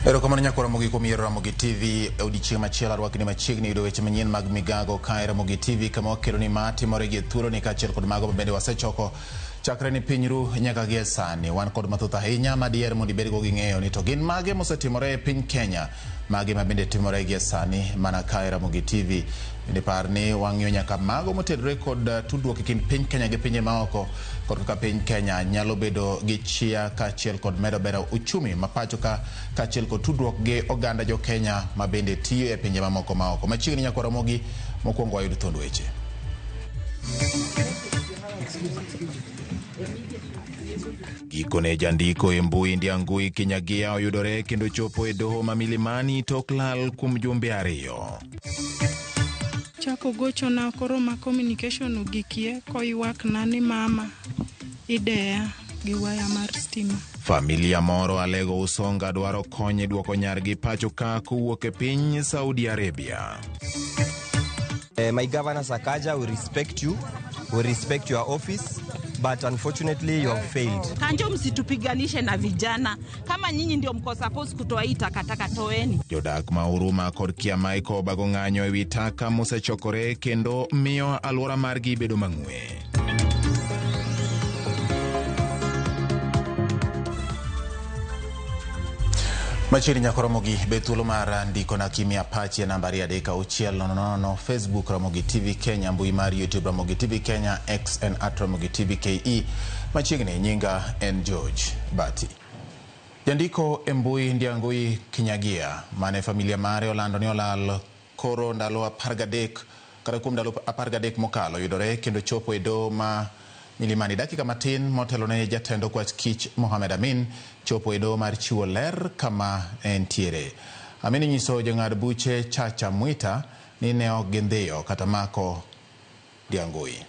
Erokamano nyakwa Ramogi kuom yiero Ramogi TV e odiechieng' machielo. Arwakni machiegni yudo weche manyien mag migago kae Ramogi TV kama wakeloni ma timore gi e thuoloni kaachiel kod mago mabende wasechoko chakre ni piny ru nyaka gie sani. Wan kod mathoth ahinya ma diher mondo ibedgo gi ng'eyo ni to gin mage mosetimore e piny Kenya, mage ma bende timore gie sani mana kae Ramogi TV. Bende par ni wang'iyo nyaka mago motenore kod tudruok e kind piny Kenya gi pinje maoko kod kaka piny Kenya nyalo bedo gi chia kaachiel kod medo bero uchumi ma pacho ka kaachiel kod tudruok gi oganda jo Kenya ma bende tiyo e pinje mamoko maoko. Machiegni nyakwa Ramogi, mokwongo wayud thuond weche. Gikone jandiko e mbui Ndiangui Kinyagia oyudore kendo chopo e doho ma Milimani tok lal kuom jumbe 2. Chako gochona koro ma communication ogikie koywakna ni mama ideya gi waya mar stima. Familia moro Alego Usonga dwaro kony e duoko nyargi pacho ka kowuok e piny Saudi Arabia. My governor Sakaja, we respect you, we respect your office, but unfortunately you have failed. Kanjo, msitupiganishe na vijana. Kama nyinyi ndio mko supposed kutoa hii takataka, toeni. Jodak ma Huruma kod Kiamaiko obago ng'anyo ewi taka mosechokore kendo miyo alwora margi bedo mang'we. Machiegni nyako Ramogi be thuolo mar ndiko na kimia pachi e namba 23600, Facebook Ramogi TV Kenya, mbui mar YouTube Ramogi TV Kenya, X en at Ramogi TV KE. Machiegni nyinga en George Bati. Jandiko e mbui Ndiangui Kinyagia mane familia mare olando ni olal koro ndalo 13 kata kuom ndalo 13 mokalo yudore kendo chopo e doho ma Milimani dakika matin motelo ne jatend okwach kich Mohamed Amin chopo e doho mar chiwo ler kama entiere. Amin nyiso jong'ad buche Chacha Mwita ni ne ok gindhiyo kata mako Ndiangui.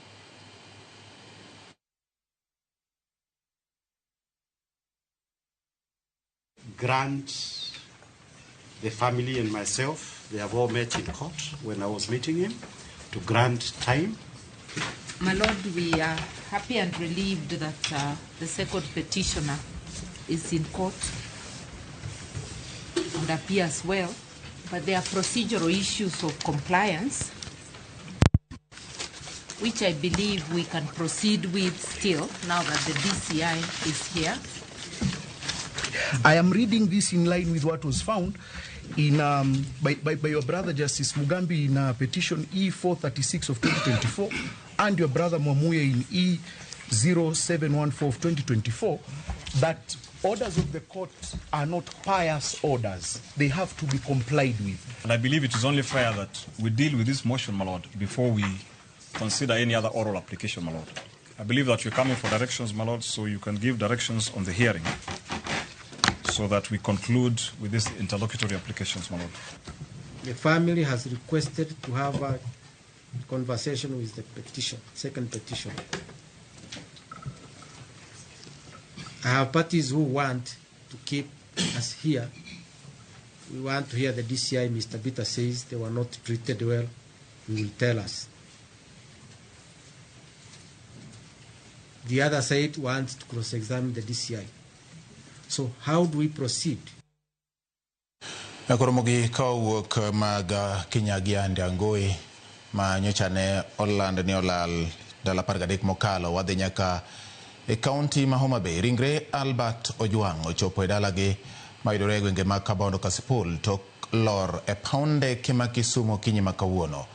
Grant the family and myself, they have all met in court when I was meeting him, to grant time. My Lord, we are happy and relieved that the second petitioner is in court and appears well, but there are procedural issues of compliance, which I believe we can proceed with still now that the DCI is here. I am reading this in line with what was found in by your brother Justice Mugambi in petition E436 of 2024 and your brother Mwamuye in E0714 of 2024, that orders of the court are not pious orders. They have to be complied with. And I believe it is only fair that we deal with this motion, my lord, before we consider any other oral application, my lord. I believe that you're coming for directions, my lord, so you can give directions on the hearing so that we conclude with these interlocutory applications, my lord. The family has requested to have a conversation with the petition, second petition. I have parties who want to keep us here. We want to hear the DCI. Mr. Bitta says they were not treated well. He will tell us. The other side wants to cross-examine the DCI. So how do we proceed? Koro mogik ka owuok mag Kinyagia Ndiangui ma nyocha ne oland ni olal ndalo 13 mokalo, wadhi nyaka e kaunti ma Homa Bay. Ringre Albert Ojwang' ochopo e dalagi mayudore e gwenge mag Kabondo Kasipul tok lor e paw ndeke ma Kisumu okinyi ma kawuono.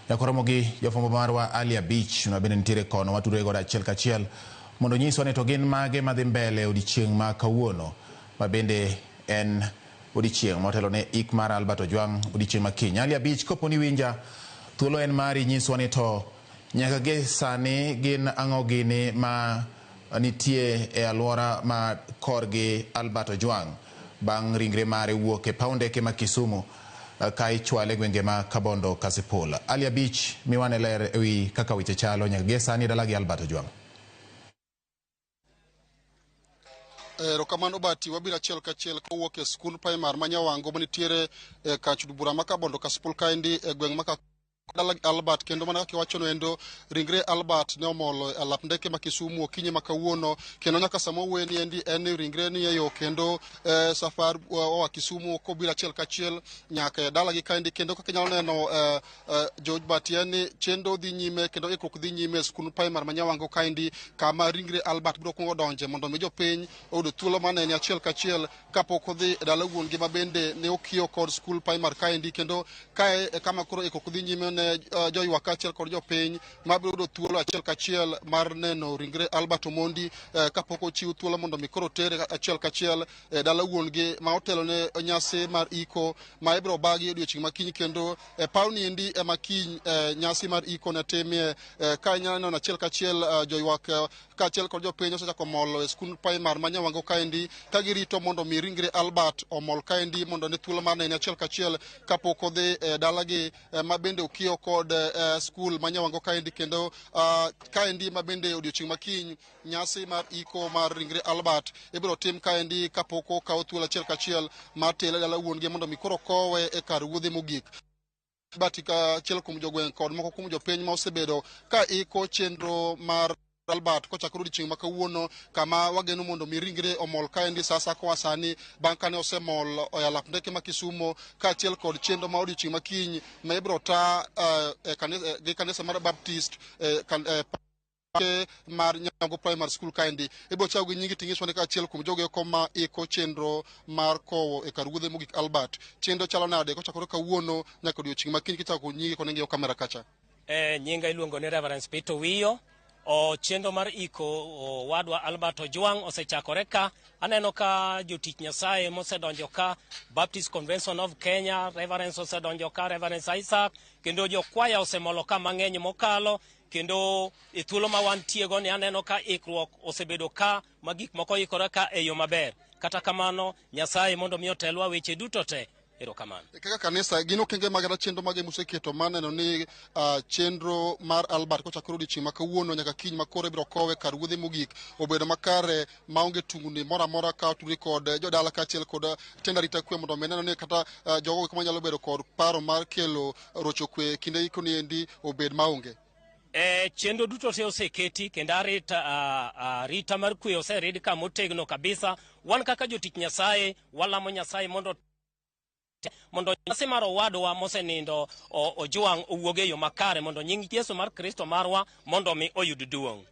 Nyaka romo gi jafwambo marwa Ali Abich ma bende nitiere kono, watudore godo achiel kachiel mondo onyiswa ni to gin mage madhi mbele odiochieng' ma kawuono ma bende en odiochieng' motelo ne ik mar Albert Ojwang' odiochieng' ma kiny. Ali Abich, kopo ni winja, thuolo en mari, nyiswa ni to nyaka gi sani gin ang'o gini ma nitie e alwora ma korgi Albert Ojwang' bang' ringre mare wuok e paw ndeke ma Kisumu ka ichwale e gwenge ma Kabondo Kasipul. Ali Abich, miwane ler ewi kaka weche chalo nyaka gi sani e dalagi Albert Ojwang'. Erokamano Bati, wabiro achiel kachiel kowuok e skund primar ma Nyawango manitiere e kach od bura ma Kabondo Kasipul kaendi e gweng' ma Dala Albert kendo mana kaka iwachono endo ringre Albert ne omolo e alap ndeke ma Kisumu okinyi ma kawuono kendo nyaka sama owuoye endi en ni ringre ni e yo kendo safar oa Kisumu kobiro achiel kachiel nyaka e dalagi kaendi kendo kaka inyalo neno George Bati en ni chenro dhi nyime kendo ikruok dhi nyime e skund primary ma Nyawango kaendi kama ringre Albert biro kuongo donje mondo mi jopiny oyud thuolo mar nene achiel kachiel kapok odhi e dala wuon gi ma bende ne okiyo kod skul primary kaendi kendo kae e kama koro ikruok dhi nyime ne joywak kaachiel kod jopiny mabiro yudo thuolo achiel kachiel mar neno ringre Albert Omondi kapok ochiw thuolo mondo mi koro tere achiel kachiel e dala wuon gi ma otelo ne nyasi mar iko ma ibiro bagi odiochieng' makiny kendo e paw niendi ema kiny nyasi mar iko ne timie. Ka inyalo neno achiel kachiel, joywak kaachiel kod jopiny osechako molo e skund primary ma Nyawango kaendi ka girito mondo mi ringre Albert omol kaendi mondo ne thuolo mar nene achiel kachiel kapok odhi e dalagi ma bende okiyo kod skul ma Nyawango kaendi kendo kaendi ma bende odiochieng' makiny nyasi mar iko mar ringre Albert ibiro tim kaendi kapok okaw thuolo achiel kachiel mar tere dala wuon gi mondo mi koro kowe e kar wuodhe mogik. Bati achiel kuom jogweng' kod moko kuom jopiny ma osebedo ka iko chenro mar Albert kochakore odiochieng' ma kawuono kama wageno mondo mi ringre omol kaendi sa asaya koa sani bang' kane osemol e alap ndeke ma Kisumo kaachiel kod chenro ma odiochieng' makiny ma ibiro ta gi kanisa mar Baptist mar Nyawango Primary School kaendi. Ibiro chako gi nyingi ting'iswa ni kaachiel kuom jogo eko ma iko chenro mar kowo e kar wuodhe mogik Albert. Chenro chalo nade kochakore kawuono nyaka odiochieng' makiny kichako nyingi kod ing'iyo kamera kacha? Nyinga iluongo ni Reverend Peter Wiyo. O chenro mar iko owadwa Albert Ojwang osechakore ka. Aneno ka jotich Nyasaye mosedonjo ka, Baptist Convention of Kenya, Reverends osedonjo ka, Reverend Isaac, kendo jokwaya osemolo ka mang'eny mokalo, kendo e thuolo ma wantie go ni aneno ka ikruok osebedo ka ma gik moko ikore ka e yo maber. Kata kamano, Nyasaye mondo mi otelwa weche duto te. Erokamano. Kaka kanisa gin okenge mag kata chenro mage museketo mar neno ni chenro mar Albert kochakore odiochieng' ma kawuono nyaka kiny ma koro ibiro kowe kar wuodhe mogik obedo makare maonge tungni moro amora ka otudore kod jodala kaachiel kod tend arita kwe mondo mi neno ni kata jogo eko manyalo bedo kod paro mar kelo rocho kwe e kinde iko ni endi obed maonge? Chenro duto te oseketi kendo arita mar kwe oserid ka motegno kabisa. Wan kaka jotich Nyasaye walamo Nyasaye mondo nyasi mar owadwa mosenindo Ojwang owuog e yo makare mondo nying Yesu mar Kristo marwa mondo mi oyud duong'.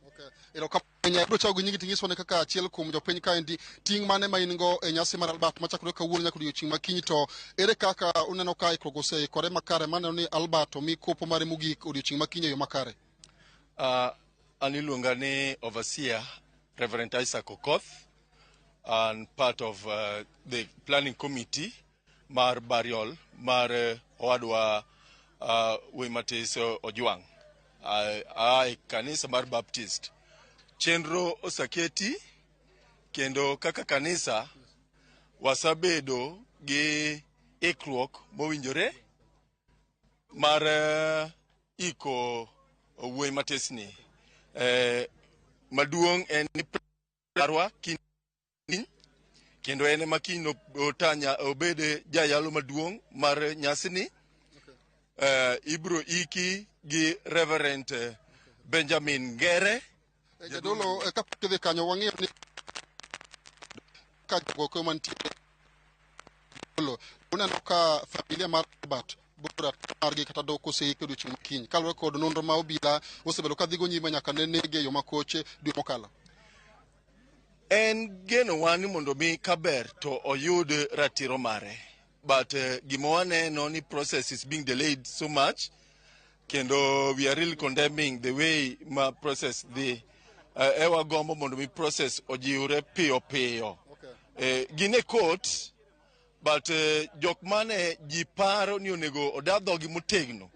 Erokamano. Ibiro chako gi nyingi ting'iswa ni kaka achiel kuom jopiny kaendi ting' mane ma in go e nyasi mar Albert machakore kawuono nyaka odiochieng' makiny to ere kaka uneno ka ikruok oseikore makare maneno ni Albert omi kopo mare mogik odiochieng' makiny e yo makare? An iluonga ni Overseer Reverend Isaac Okoth and part of the planning committee mar burial mar owadwa Wuoyi Ojwang'. E kanisa mar Baptist. Chenro oseketi kendo kaka kanisa wasebedo gi ikruok mowinjore mar iko wuoyi matisni. Maduong' en ni marwa kiny kendo en ema kiny otanya obed jayalo maduong' mar nyasini. Ibro iki gi Reverend Benjamin Ngere. Jadolo, kapok idhi kanyo wang'iyo ni ka jogo mantie uneno ka familia mar Albert bura margi kata dok oseiki odiochieng' makiny kaluwore kod nonro ma obila osebedo ka dhigo nyime nyaka ne nege e yo makoche dwe mokalo. En genowa ni mondo mi kaber to oyud ratiro mare. But gima waneno ni process is being delayed so much kendo we are really condemning the way ma process dhi. Ewa gombo mondo mi process ojiwre piyo piyo. Gin e court but jok mane ji paro ni onego oda dhogi motegno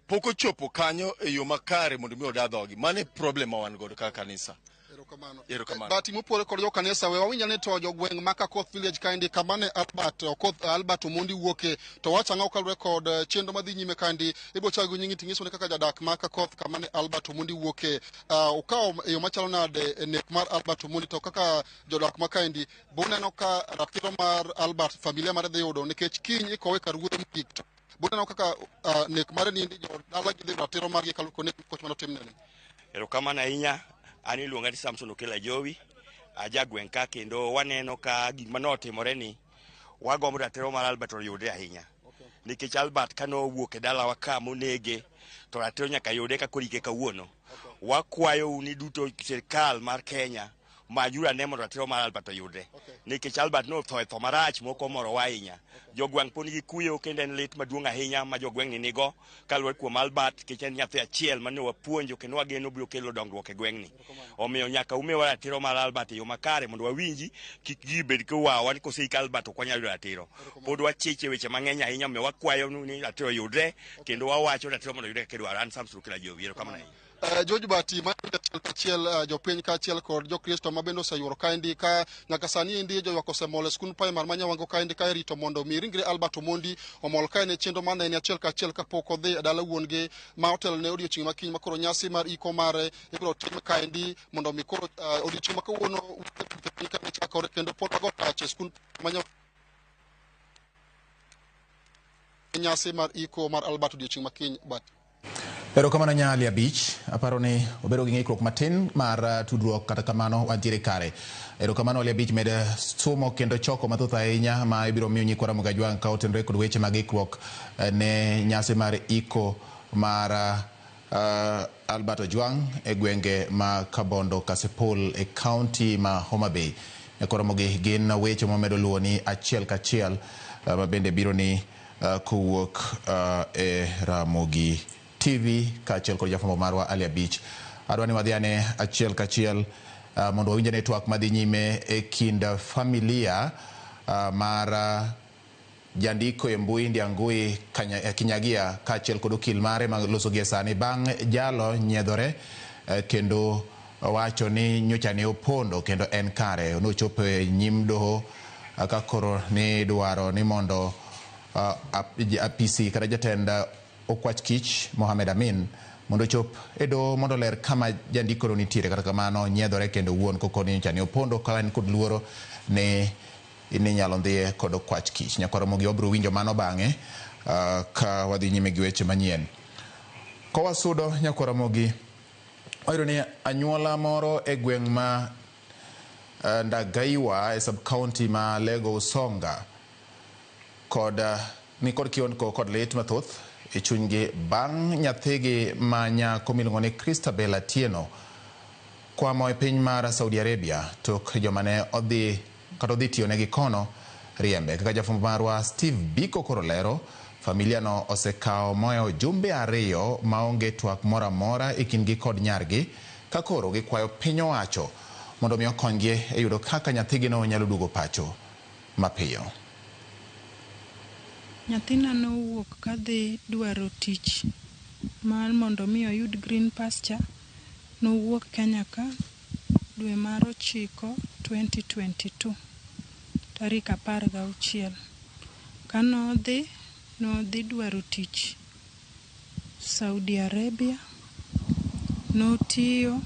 pok ochopo kanyo e yo makare mondo mi oda dhogi. Mano e problem ma wan godo kaka kanisa. Erokamano. Erokamano. Bati mopore kod jokanisa we wawinj ni to jogweng' ma Kakoth village kaendi kama ne Albert Okoth Albert Omondi wuoke to wacho ang'o kaluwore kod chenro madhi nyime kaendi. Ibiro chako gi nyingi ting'iso ni kaka jadak ma Kakoth kama ne Albert Omondi wuoke, ukawo e yo machalo nade e nek mar Albert Omondi to kaka jodak ma kaendi buneno ka ratiro mar Albert familia mare dhi yudo nikech kiny ikowe kar wuodhe mogik to Boneno kaka nek mare ni jodala gi dhi ratiro margi kaluwore kod nek koch manotimneni. Erokamano ahinya, an iluonga ni Samson Okello Ajowi, aja gweng' ka kendo waneno ka gik manotimore ni wagombo ratiro mar Albert oyudre ahinya. Nikech Albert kane owuok e dalawa ka monege to ratiro nyaka yude ka koro ike kawuono. Wakwayou ni duto sirkal mar Kenya manyuru ane mondo ratiro mar Albert oyudre. Nikech Albert notho e tho marach mok omorowa ahinya. Jogweng' pod nigi kuyo kendo en lit maduong' ahinya ma jogweng' ni nigo kaluwore kuom Albert nikech en nyathi achiel mane wapuonjo kendo wageno biro kelo dongruok e gweng'ni. Omiyo nyaka umiwa ratiro mar Albert e yo makare mondo wawinji kik ji bed kowawa ni koseik Albert ok wanyal yudo ratiro. Pod wachich e weche mang'eny ahinya omiyo wakwayo ni ratiro oyudre kendo wawacho ratiro mondo oyudre kaka idwaro. An Samson Okello Ajowi, erokamano ahinya. George Bati ma achiel kachiel jopiny kaachiel kod jokristo ma bende oseyuoro kaendi ka nyaka sani endi joywak osemol e skund primar ma Nyawango kaendi ka irito mondo mi ringre Albert Omondi omol ka en e chenro manene achiel kachiel kapok odhi e dala wuon gi ma otelo ne odiochieng' ma kiny ma koro nyasi mar iko mare ibiro tim kaendi mondo mi koro odiochieng' ma kawuono piny ka chakore kendo pod wago tach e skund ma Nyawango nyasi mar iko mar Albert odiochieng' ma kiny Bati. Erokamano Nyali Abich, aparo ni wabedo gi ng'ikruok matin mar tudruok, kata kamano wantiere kare. Erokamano Ali Abich, med somo kendo choko mathoth ahinya ma ibiro miyo nyikwa Ramogi Ajwang' ka otenore kod weche mag ikruok ne nyasi mar iko mar Albert Ojwang' e gwenge ma Kabondo Kasipul e kaunti ma Homa Bay. Nyakwa Ramogi gin weche mamedo luwo ni achiel kachiel ma bende biro ni kowuok e Ramogi TV kaachiel kod jafwambo marwa Ali Abich. Adwa ni wadhi ane achiel kachiel mondo wawinj ane twak madhi nyime e kind familia mar jandiko e mbui Ndiangui Kinyagia kaachiel kod okil mare ma loso gie sani bang' jalo nyiedhore kendo wacho ni nyocha ne opondo kendo en kare nochopo e nyim doho ka koro ni dwaro ni mondo apisi kata jatend Okwach Kich Mohamed Amin mondo ochop e doho mondo oler kama jandikono nitiere. Kata kamano nyiedhore kendo wuon kokoni nyocha ne opondo ka en kod luoro ni inyalo dhiye kod Okwach Kich. Nyakwar Ramogi wabiro winjo mano bang'e ka wadhi nyime gi weche manyien. Kowasudo Nyakwar Ramogi, wayudo ni anyuola moro e gweng' ma Ndagaiwa e sub-county ma Lego Usonga kod ni kod kionko kod lit mathoth e chunygi bang' nyathigi ma nyako miluongo ni Christabel Atieno kwamo e piny mar Saudi Arabia tok joma ne odhi kata odhi tiyonegi kono riembe. Kaka jafwambo marwa Steve Biko koro lero, familia no osekawo moyo jumbe 2 maonge twak moro amora e kindgi kod nyargi ka koro gikwayo piny owacho mondo mi okonygi e yudo kaka nyathigino nyalo duogo pacho mapiyo. Nyathina nowuok kadhi dwaro tich mar mondo mi oyud green pasture. Nowuok Kenya ka dwe mar 9 2022 tarik 16. Kanodhi, nodhi dwaro tich Saudi Arabia. Notiyo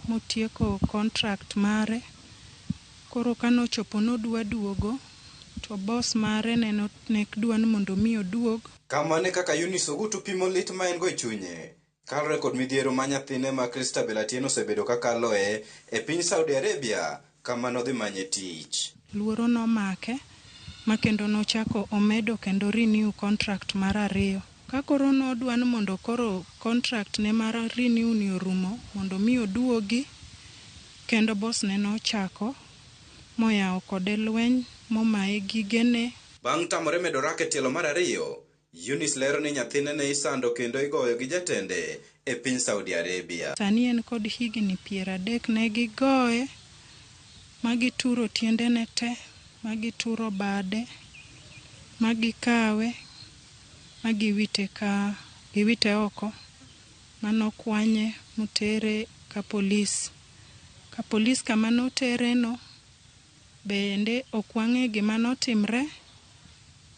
motieko contract mare. Koro kanochopo nodwa duogo to boss mare ne dwa ni mondo mi oduog. Kamano e kaka Eunice Ogutu pimo lit ma en go e chunye kaluwore kod midhiero ma nyathine ma Christabel Atieno osebedo kakaloe e piny Saudi Arabia kama nodhi manye tich. Luoro nomake ma kendo nochako omedo kendo renew contract mar 2. Ka koro nodwa ni mondo koro contract ne mar renew ni orumo mondo mi oduogi, kendo boss ne nochako moyawo kode lweny momaye gigene. Bang' tamore medo rak e tielo mar 2, Eunice lero ni nyathine ne isando kendo igoyo gi jatende e piny Saudi Arabia. Sani en kod higni 30, ne gigoye ma gituro tiendene te, ma gituro bade, ma gikawe, ma giwite ka giwite oko, manokwanye motere ka polis. Ka polis kama notereno bende ok wang'e gima notimre.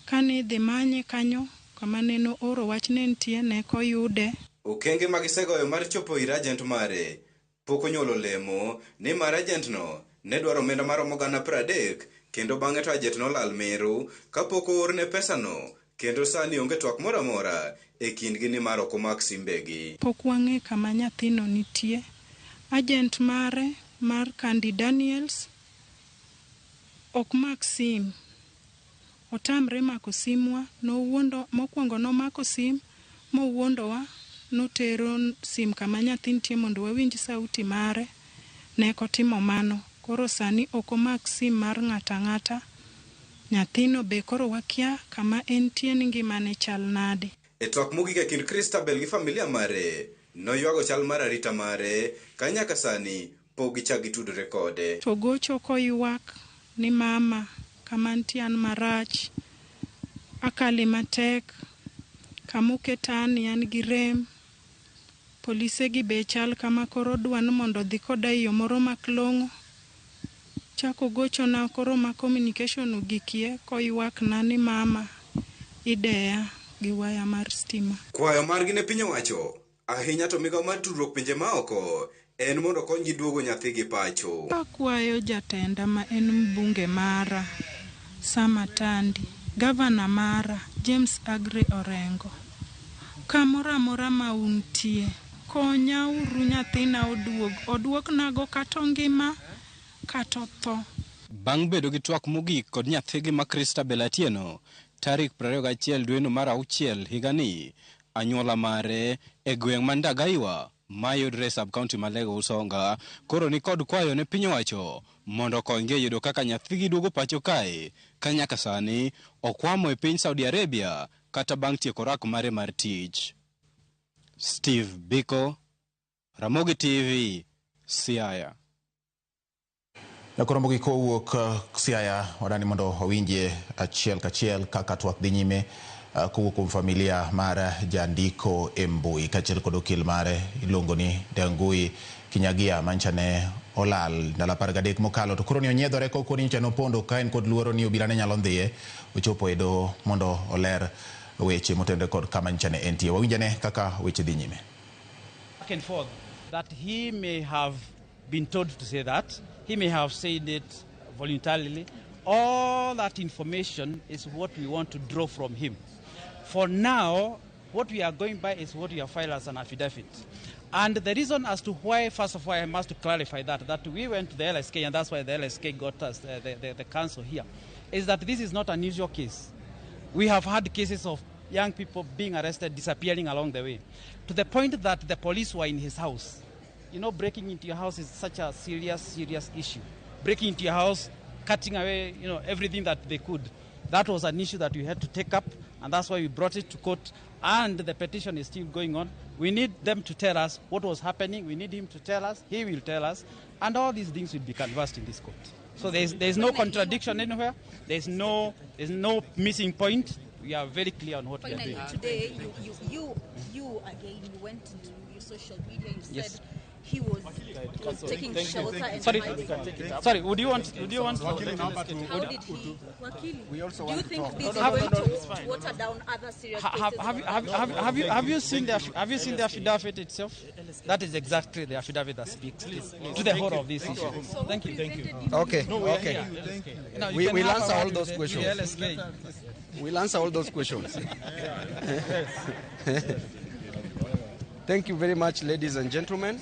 Kane idhi manye kanyo kama neno oro wach ne nitie ne koyude. Okenge ma gisegoyo mar chopo ir agent mare pok onyuolo lemo nimar agent no ne dwaro omenda maromo 30,000 kendo bang'e to agent nolal meru kapok oorne pesano Kendo sani onge twak moro amora e kindgi nimar ok omak simbegi. Pok wang'e kama nyathino nitie. Agent mare mar Candy Daniels ok mak sim. Otamre mako simwa, nowuondo mokwongo nomako sim mowuondowa notero sim kama nyathi nitie mondo wawinj sauti mare. Ne ok otimo mano. Koro sani ok omak sim mar ng'ato ang'ata. Nyathino be koro wakia kama entie ni ngimane chal nade. E twak mogik e kind Christabel gi familia mare, noywago chal mar arita mare ka nyaka sani pok gichak gitudore kode. To gocho koywak ni mama kama antie an marach, akale matek, kama oketani an gi rem, polise gi be chal kama koro dwa ni mondo odhi koda e yo moro mak long'o. Chako gochona koro ma communication ogikie koywakna ni mama ideya gi waya mar stima. Kwayo margi ne piny owacho, ahinya to migao mar tudruok pinje maoko, en mondo okonygi duogo nyathigi pacho. Akwayo jatenda ma en mbunge mara, Sam Atandi, gavana mara, James Aggrey Orengo, kamoro amora ma untie, konya uru nyathina oduog, oduoknago kata ongima kata otho. Bang' bedo gi twak mogik kod nyathigi ma Christabel Atieno, tarik 21 dweno mar auchiel higani, anyuola mare e gweng' ma Ndagaiwa mayudre e sub-county ma Alego Usonga koro ni kod kwayo ne piny owacho mondo okonygi e yudo kaka nyathigi duogo pacho kae ka nyaka sani okwamo e piny Saudi Arabia kata bang' tieko rak mare mar tich. Steve Biko, Ramogi TV, Siaya. Koro mogik kowuok Siaya wadani mondo wawinjie achiel kachiel kaka twak dhi nyime kowuok kuom familia mar jandiko e mbui kaachiel kod okil mare iluongo ni Ndiangui Kinyagia mancha ne olal ndalo 13 mokalo to koro ni onyiedhore kokoni nyocha nopondo ka en kod luoro ni obila ne nyalo dhiye ochopo e doho mondo oler weche motenore kod kama nyocha ne entie. Wawinjane kaka weche dhi nyime. Back and forth that he may have been told to say that, he may have said it voluntarily. All that information is what we want to draw from him. For now, what we are going by is what we have filed as an affidavit. And the reason as to why, first of all, I must clarify that we went to the LSK, and that's why the LSK got us the counsel here, is that this is not an unusual case. We have had cases of young people being arrested, disappearing along the way, to the point that the police were in his house. You know, breaking into your house is such a serious, serious issue. Breaking into your house, cutting away, you know, everything that they could. That was an issue that we had to take up, and that's why we brought it to court, and the petition is still going on. We need them to tell us what was happening. We need him to tell us. He will tell us, and all these things will be canvassed in this court. So there's no contradiction anywhere. There's no missing point. We are very clear on what we are doing. Today, you again, you went into your social media. You said yes. He was taking shelter and sorry, hiding. Sorry, would you want? How did he? We also do you want to think talk. this is going to water down other serious cases? Have you seen the affidavit itself? That is exactly the affidavit that speaks to the whole of this issue. Thank you. Thank you. Okay. Okay. We'll answer all those questions. We'll answer all those questions. Thank you very much, ladies and gentlemen.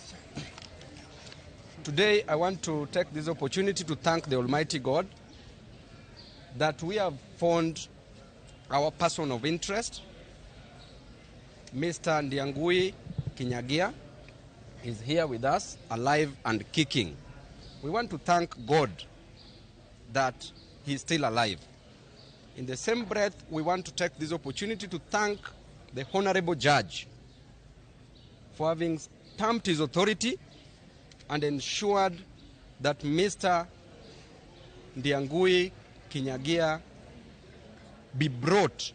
Today, I want to take this opportunity to thank the Almighty God that we have found our person of interest, Mr. Ndiangui Kinyagia, is here with us, alive and kicking. We want to thank God that he is still alive. In the same breath, we want to take this opportunity to thank the Honorable Judge for having stamped his authority and ensured that Mr. Ndiangui Kinyagia be brought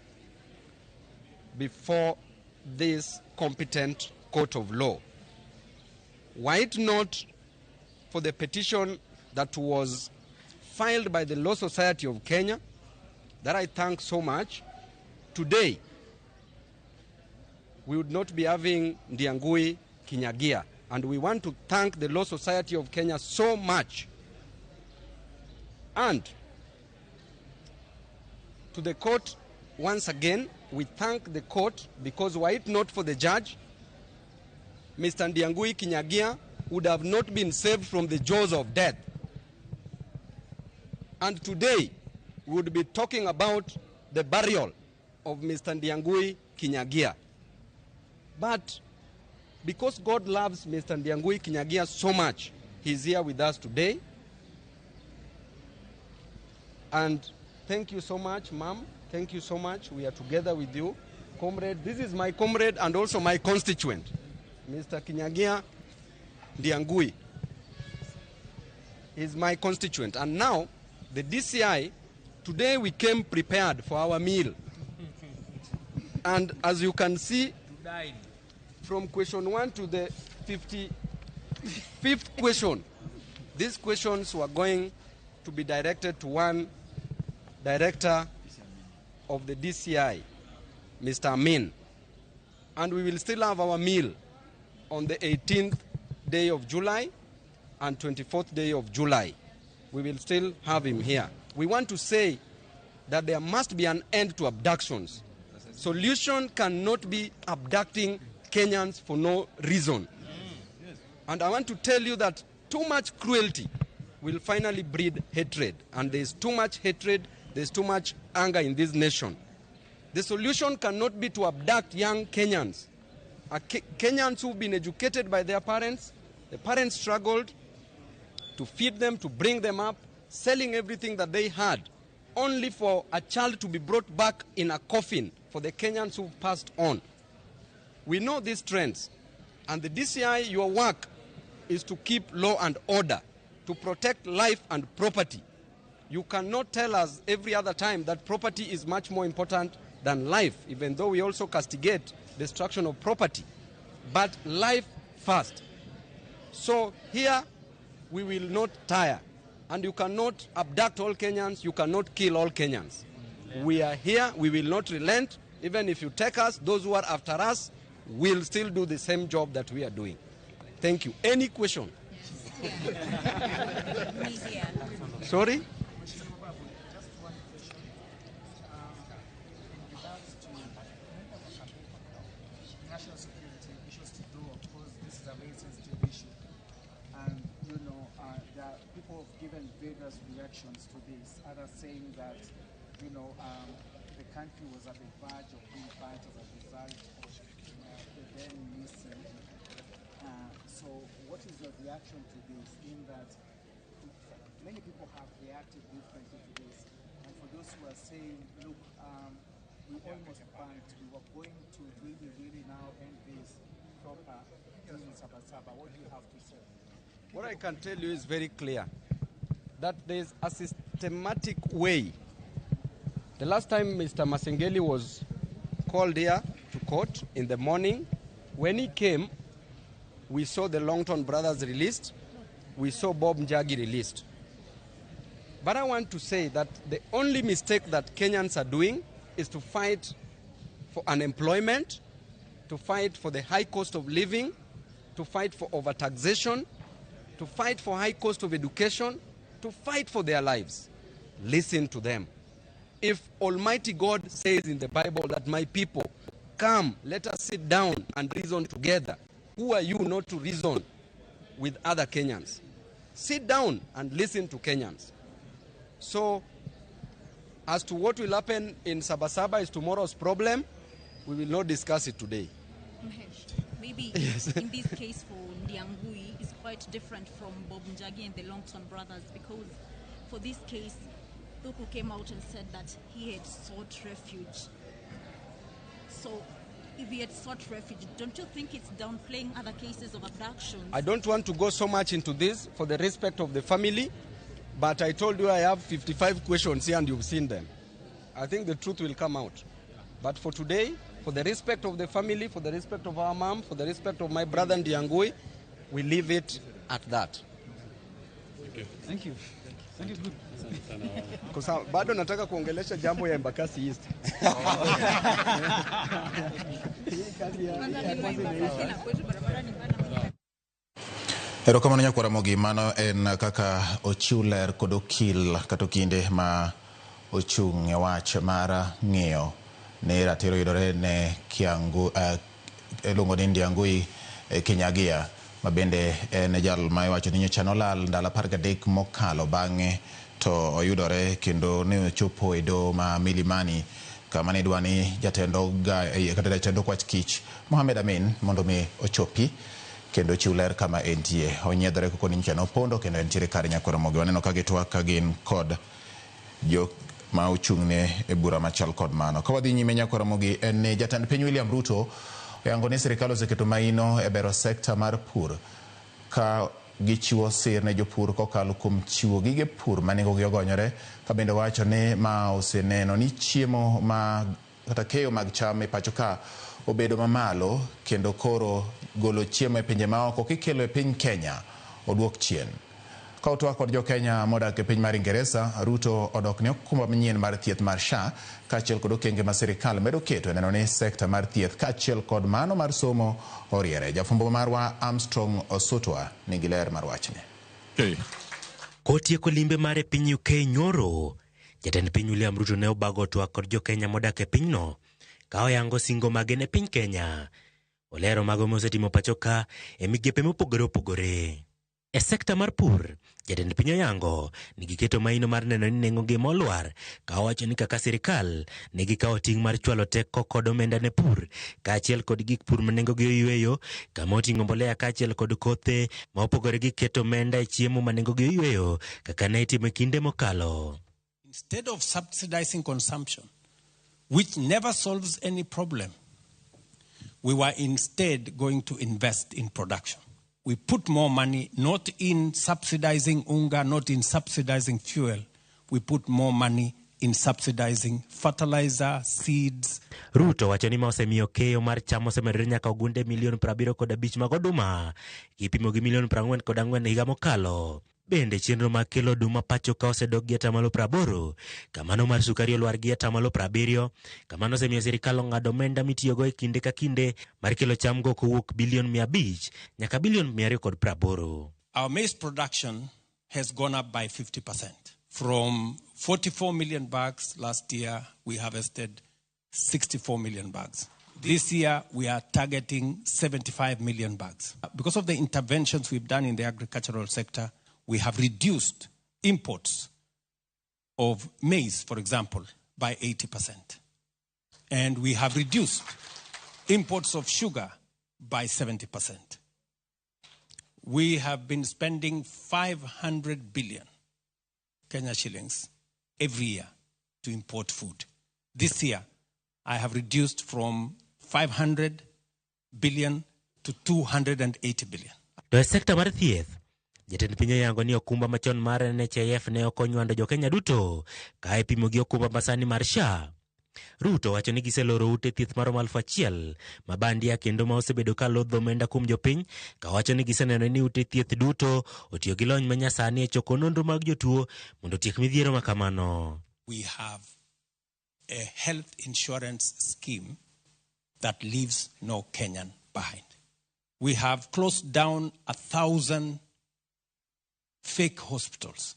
before this competent court of law. Were it not for the petition that was filed by the Law Society of Kenya, that I thank so much, today we would not be having Ndiangui Kinyagia. And we want to thank the Law Society of Kenya so much. And to the court, Once again, we thank the court because were it not for the judge, Mr. Ndiangui Kinyagia would have not been saved from the jaws of death. And today, we would be talking about the burial of Mr. Ndiangui Kinyagia. But because God loves Mr. Ndiangui Kinyagia so much, he's here with us today. And thank you so much, ma'am. Thank you so much. We are together with you. Comrade, this is my comrade and also my constituent, Mr. Kinyagia Ndiangui is my constituent. And now, the DCI, today we came prepared for our meal. And as you can see, from question 1 to the 55th question, these questions were going to be directed to one director of the DCI, Mr. Amin. And we will still have our meal on the 18th day of July and 24th day of July. We will still have him here. We want to say that there must be an end to abductions. Solution cannot be abducting Kenyans for no reason. And I want to tell you that too much cruelty will finally breed hatred. And there's too much hatred, there's too much anger in this nation. The solution cannot be to abduct young Kenyans. Kenyans who've been educated by their parents. The parents struggled to feed them, to bring them up, selling everything that they had, only for a child to be brought back in a coffin for the Kenyans who passed on. We know these trends. And the DCI, your work is to keep law and order, to protect life and property. You cannot tell us every other time that property is much more important than life, even though we also castigate destruction of property. But life first. So here, we will not tire. And you cannot abduct all Kenyans, you cannot kill all Kenyans. We are here, we will not relent. Even if you take us, those who are after us will still do the same job that we are doing. Thank you. Any question? Media. Sorry? Just one question. In regards to national security issues to do, of course, this is a very sensitive issue. And, you know, there are people have given various reactions to this, others saying that, you know, the country was at the verge of being burnt as a result of the then missing. So what is your reaction to this, in that many people have reacted differently to this? And for those who are saying, look, we almost burnt, we were going to really, really now end this proper during Sabasaba, what do you have to say? What I can tell you is very clear, that there's a systematic way. The last time Mr. Masengeli was called here to court in the morning, when he came, we saw the Longton brothers released, we saw Bob Njagi released. But I want to say that the only mistake that Kenyans are doing is to fight for unemployment, to fight for the high cost of living, to fight for overtaxation, to fight for high cost of education, to fight for their lives. Listen to them. If Almighty God says in the Bible that my people, come, let us sit down and reason together, who are you not to reason with other Kenyans? Sit down and listen to Kenyans. So, as to what will happen in Sabasaba is tomorrow's problem. We will not discuss it today. Mhesh, maybe Yes. in this case for Ndiangui is quite different from Bob Njagi and the Longton brothers, because for this case, Thuku came out and said that he had sought refuge. So if he had sought refuge, don't you think it's downplaying other cases of abductions? I don't want to go so much into this for the respect of the family, but I told you I have 55 questions here and you've seen them. I think the truth will come out. But for today, for the respect of the family, for the respect of our mom, for the respect of my brother Ndiangui, we leave it at that. Thank you. Thank you. Good. Kwa sababu bado nataka kuongelesha jambo ya Embakasi East. Hii kazi ya kwanza imeisha. Erokamano nyakwara Ramogi, mano en kaka ochiw ler kod okil kata okinde ma ochung' e wach mar ng'iyo ni ratiro yudore ne Kiangu iluongo ni Ndiangui Kinyagia ma bende en jal ma iwacho ni nyocha nolal ndalo 13 mokalo bang'e to oyudore kendo ne ochopo e doho ma Milimani kama ne dwa ni jatend kata jatend okwach kich Mohamed Amin mondo mi ochopi kendo chiw ler kama entie. Onyiedhore koko ni nyocha nopondo kendo entiere kar Nyakoromogi. Waneno ka gitwak ka gin kod jok ma ochung'ne e bura machal kod mano. Ka wadhi nyime Nyakoromogi en ni jatend piny William Ruto oyango ni sirikal oseketo maino e bero sekta mar pur ka gichiwo sir ne jopur kokalo kuom chiwo gige pur ma nengogi ogonyore, ka bende wacho ni ma oseneno ni chiemo ma kata keyo mag cham e pacho ka obedo mamalo kendo koro golo chiemo e pinje maoko kikelo e piny Kenya oduok chien. Ka otwak kod jokenya modak e piny mar Ingeresa, Ruto odok ne okumba manyien mar thieth mar SHA kaachiel kod okenge ma sirikal medo keto e neno ni sekta mar thieth kaachiel kod mano mar somo oriere. Jafwambo marwa Armstrong Osutwa nigi ler mar wachni. Kotieko limbe mare e piny UK nyoro, jatend piny William Ruto ne obago twak kod jokenya modak e pinyno ka oyango singo mage ne piny Kenya. Olero mago mosetimo pacho ka e migepe mopogore opogore. E sekta mar pur, jatend piny oyango ni giketo maino mar neno ni nengo ngima olwar ka owacho ni kaka sirikal ne gikawo ting' mar chwalo teko kod omenda ne pur kaachiel kod gik pur ma nengogi oyweyo kama oting'o mbolea kaachiel kod kothe ma opogore gi keto omenda e chiemo ma nengogi oyweyo kaka ne itimo e kinde mokalo. Instead of subsidizing consumption, which never solves any problem, we were instead going to invest in production. We put more money not in subsidizing unga, not in subsidizing fuel. We put more money in subsidizing fertilizer, seeds. Ruto wacho ni ma osemiyo keyo mar cham osemedore nyaka ogunde milion 75 mag oduma kipimo gi milion 44 higa mokalo. Bende chenro mag kelo oduma pacho ka osedok gi 80%, kamano mar sukari olwar gi 70%, kamano osemiyo sirikal ong'ado omenda mitiyogo e kinde ka kinde mar kelo cham go kowuok bilion 500 nyaka bilion 280. Our maize production has gone up by 50%. From 44 million bags last year, we harvested 64 million bags. This year, we are targeting 75 million bags. Because of the interventions we've done in the agricultural sector, we have reduced imports of maize, for example, by 80%. And we have reduced imports of sugar by 70%. We have been spending 500 billion Kenya shillings every year to import food. This year, I have reduced from 500 billion to 280 billion. To e sekta mar thieth, jatend piny oyango ni okumba machon mar NHIF ne ok onywando jokenya duto ka ipimo gi okumba masani mar SHA. Ruto wacho ni giseloro ute thieth maromo 1000 ma bandia kendo ma osebedo ka lodho omenda kuom jopiny, ka wacho ni giseneno ni ute thieth duto otiyo gi lony manyasani e choko nonro mag jotuo mondo otiek midhiero ma kamano. We have a health insurance scheme that leaves no Kenyan behind. We have closed down 1,000 fake hospitals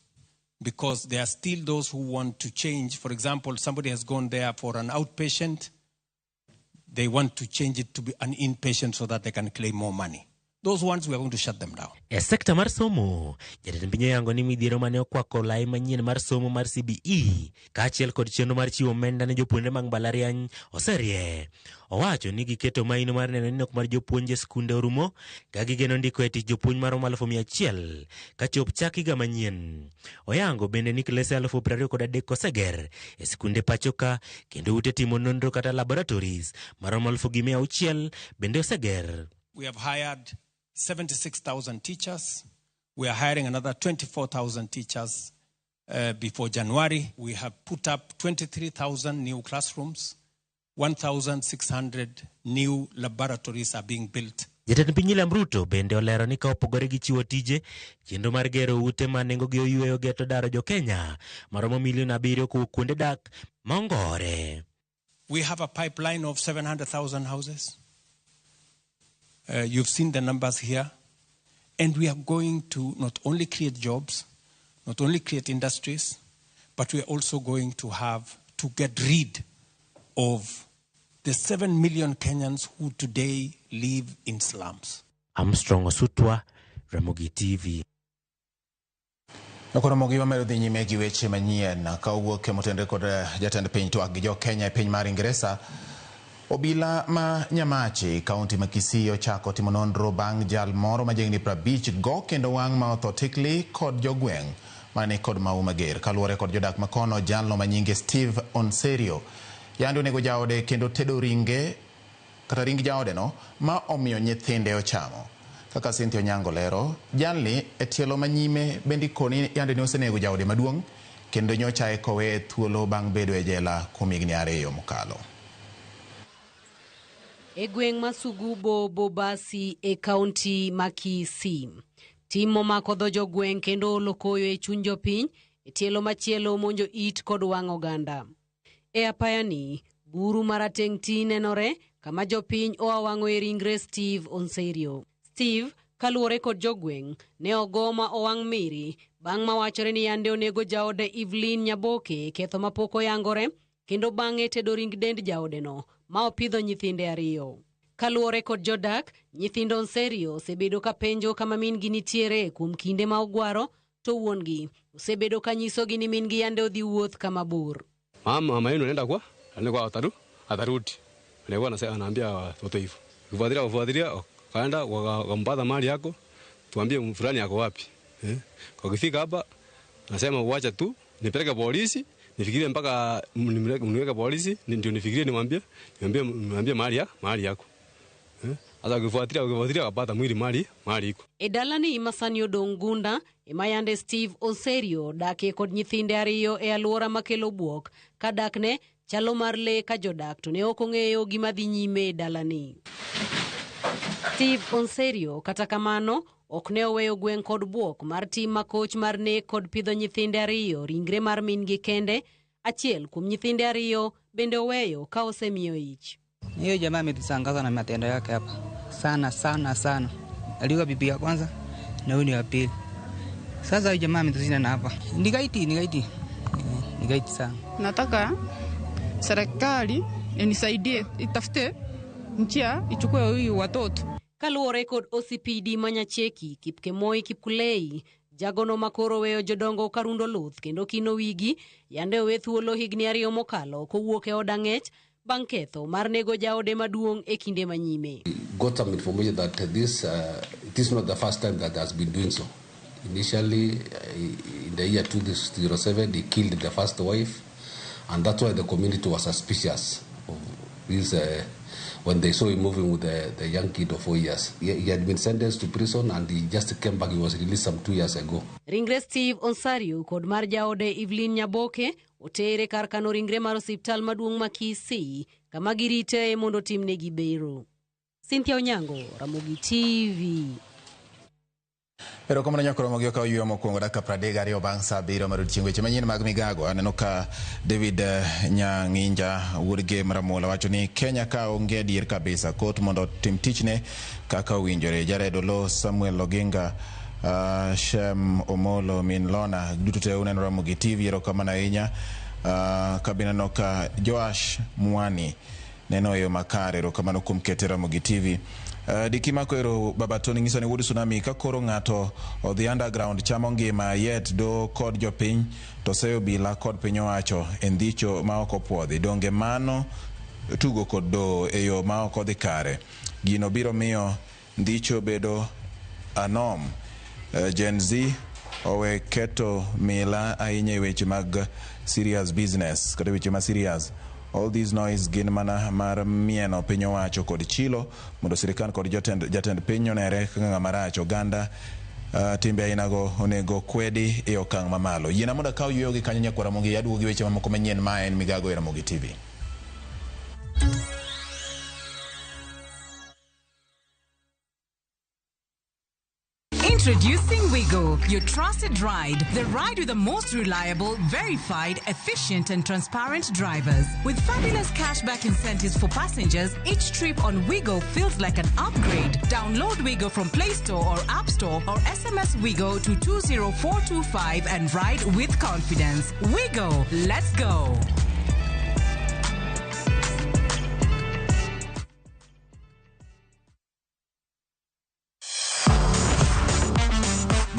because there are still those who want to change. For example, somebody has gone there for an outpatient. They want to change it to be an inpatient so that they can claim more money. Those ones, we are going to shut them down. E sekta mar somo, jatend piny oyango ni midhiero mane okwako lai manyien mar somo mar CBE kaachiel kod chenro mar chiwo omenda ne jopuonjre mag mbalariany oserie. Owacho ni giketo maino mar neno ni nok mar jopuonj e skunde orumo ka gigeno ndiko e tich jopuonj maromo 100,000 kachop chak higa manyien. Oyango bende ni klese 23,000 oseger e skunde pacho ka kendo ute timo nonro kata laboratories maromo 6,600 bende oseger. We have hired 76,000 teachers. We are hiring another 24,000 teachers before January. We have put up 23,000 new classrooms. 1,600 new laboratories are being built. Jatend piny William Ruto bende olero ni ka opogore gi chiwo tije, chenro mar gero ute ma nengogi oyweyo geto daro jokenya maromo milion 7 kowuok kuonde dak ma ongore. We have a pipeline of 700,000 houses. You've seen the numbers here. And we are going to not only create jobs, not only create industries, but we are also going to have to get rid of the 7 million Kenyans who today live in slums. Armstrong Osutwa, Ramogi TV. Ramogi wamedo dhi nyime gi weche manyien ka owuok e motenre kod jatend piny twak gi jo Kenya e piny mar Ingresa. Obila ma Nyamache, kaunti ma Kisii ochako timo nonro bang' jal moro ma jahigni 50 go kendo wang' ma otho tikli kod jogweng' mane kod mahu mager. Kaluwore kod jodak makono, jalno ma nyinge Steve Onserio yande onego jaode kendo tedo ringe kata ring jaodeno ma omiyo nyithinde ochamo. Kaka Cynthia Onyango lero, jalni e tielo manyime bende koni yande ne osenego jaode maduong' kendo nyocha eka oweye thuolo bang' bedo e jela kuom higni 2 mokalo. E gweng' ma Sugubo Bobasi e kaunti ma Kisii, tim momako dho jogweng' kendo olo koyo e chuny jopiny e tielo machielo monjo it kod wang' oganda. E apayani, buru marateng' ti nenore kama jopiny oa wang'oe ringre Steve Onserio. Steve, kaluwore kod jogweng', ne ogo ma owang' miri bang' mawachore ni yande onego jaode Evelyn Nyaboke ketho mapok oyangore kendo bang'e tedo ring dend jaodeno ma opidho nyithinde 2. Kaluwore kod jodak, nyithindo Onserio osebedo ka penjo kama min-gi nitiere kuom kinde ma ogwaro, to wuon-gi osebedo ka nyisogi ni min-gi yande odhi wuoth kama bor. Mama yenu anaenda kwa atarudi. Alikuwa anaambia watoto hivyo. Kufuatilia kaenda wakampata mali yako, tuambie fulani yako wapi. Wakifika hapa nasema uacha tu nipeleke polisi, nifikirie mpaka niweke polisi ndio nifikirie nimwambie mahali yako. Sasa ukifuatilia wakapata mwili mahali iko. E dalani masani odong' gunda ema yande Steve Onserio dakie kod nyithinde 2 e alwora makelo buok ka dakne chalo mar lee ka jodak to ne ok ong'eyo gima dhi nyime e dalani. Steve Onserio kata kamano ok ne oweyo gweng' kod buok mar tim makoch mar nek kod pidho nyithinde 2 ringre mar min-gi kende. Achiel kuom nyithinde 2 bende oweyo ka osemiyo ich. Hiyo jamaa ametusangaza na matendo yake hapa sana sana sana. Aliwa bibi ya kwanza na huyu ni wa pili. Sasa huyu jamaa ametushinda na hapa. Ni gaiti. Ni gaiti sana. Nataka serikali inisaidie itafute njia ichukue huyu watoto. Kaluwore kod OCPD Manyacheki, Kipkemoi Kipkulei, jagono makoro weyo jodongo karundo luth kendo kino wigi yande owe thuolo higni 2 mokalo kowuok e od ang'ech bang' ketho mar nego jaode maduong' e kinde manyime. Got some information that this it is not the first time that has been doing so. Initially, in the year 2007, he killed the first wife, and that's why the community was suspicious of this. When they saw him moving with the young kid of 4 years. He had been sentenced to prison and he just came back. He was released some 2 years ago. Ringre Steve Onserio kod mar jaode Evelyn Nyaboke otere kar kano ringre mar osiptal maduong' ma Kisii kama girite mondo timnegi bero. Cynthia Onyango, Ramogi TV. Erokamano nyako Ramogi okawo yueyo mokwongo dakika 32 bang' saa 7 mar odiechieng'. Weche manyien mag migago aneno ka David Nyang'inja wuod Gem Ramola wacho ni Kenya ka onge adier kabisa, kot mondo otim tichne kaka owinjore. Jared Olo, Samuel Oginga, Shem Omolo, Min Lona, duto te uneno Ramogi TV. Erokamano ahinya. Kabineno ka Joash Mwani neno e yo makare, erokamano kuom kete Ramogi TV. Diki mako ero Baba Tony nyiso ni wuod tsunami ka koro ng'ato odhi underground chamo ngima yet do kod jopiny to seyo bila kod piny owacho e ndhicho ma ok opuodhi. Donge mano tugo kod doho e yo ma ok odhi kare. Gino biro miyo ndhicho bedo anom. Gen Z owe keto mila ahinya e weche mag serious business kata weche ma serious. All these noise gin mana mar mieno piny owacho kod chilo mondo sirikal kod jatend piny onere kaka ng'ama rach. Oganda timbe ainago onego kwedi e okang' mamalo. Yiena mondo akaw yueyo gi kanyo nyakwar Ramogi aduogo gi weche mamoko manyien ma en migago e Ramogi TV. Introducing Wigo, your trusted ride. The ride with the most reliable, verified, efficient and transparent drivers. With fabulous cashback incentives for passengers, each trip on Wigo feels like an upgrade. Download Wigo from Play Store or App Store or SMS Wigo to 20425 and ride with confidence. Wigo, let's go.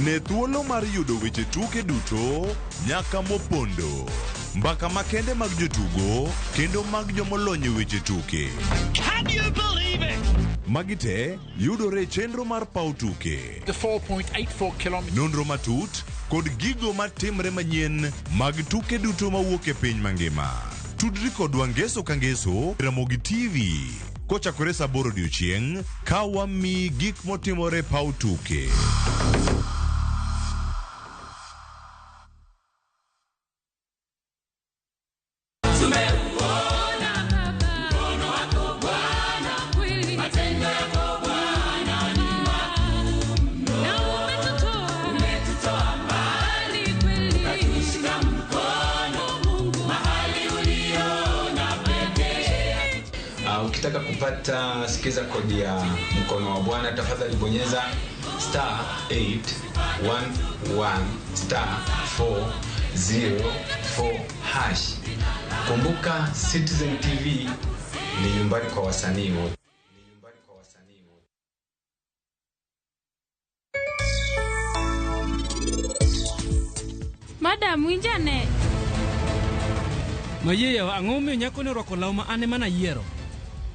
Ne thuolo mar yudo weche tuke duto nyaka mopondo. Mbaka makende mag jotugo kendo mag jomolony e weche tuke. Can you believe it? Magi te yudore e chenro mar paw tuke. The 4.84 kilometers. Nonro matut kod gigo matimre manyien mag tuke duto mawuok e piny mangima. Tudri kodwa ngeso ka ngeso Ramogi TV kochakore saa 8 odiochieng' ka wamiyi gik motimore e paw tuke. Ukitaka kupata sikiza kodi ya mkono wa Bwana, tafadhali bonyeza star 811 star 404 hash. Kumbuka Citizen TV ni nyumbani kwa wasanii wote. Madam, winjane. Mayieyo, ang'o momiyo nyako ni orwako law ma an ema nayiero?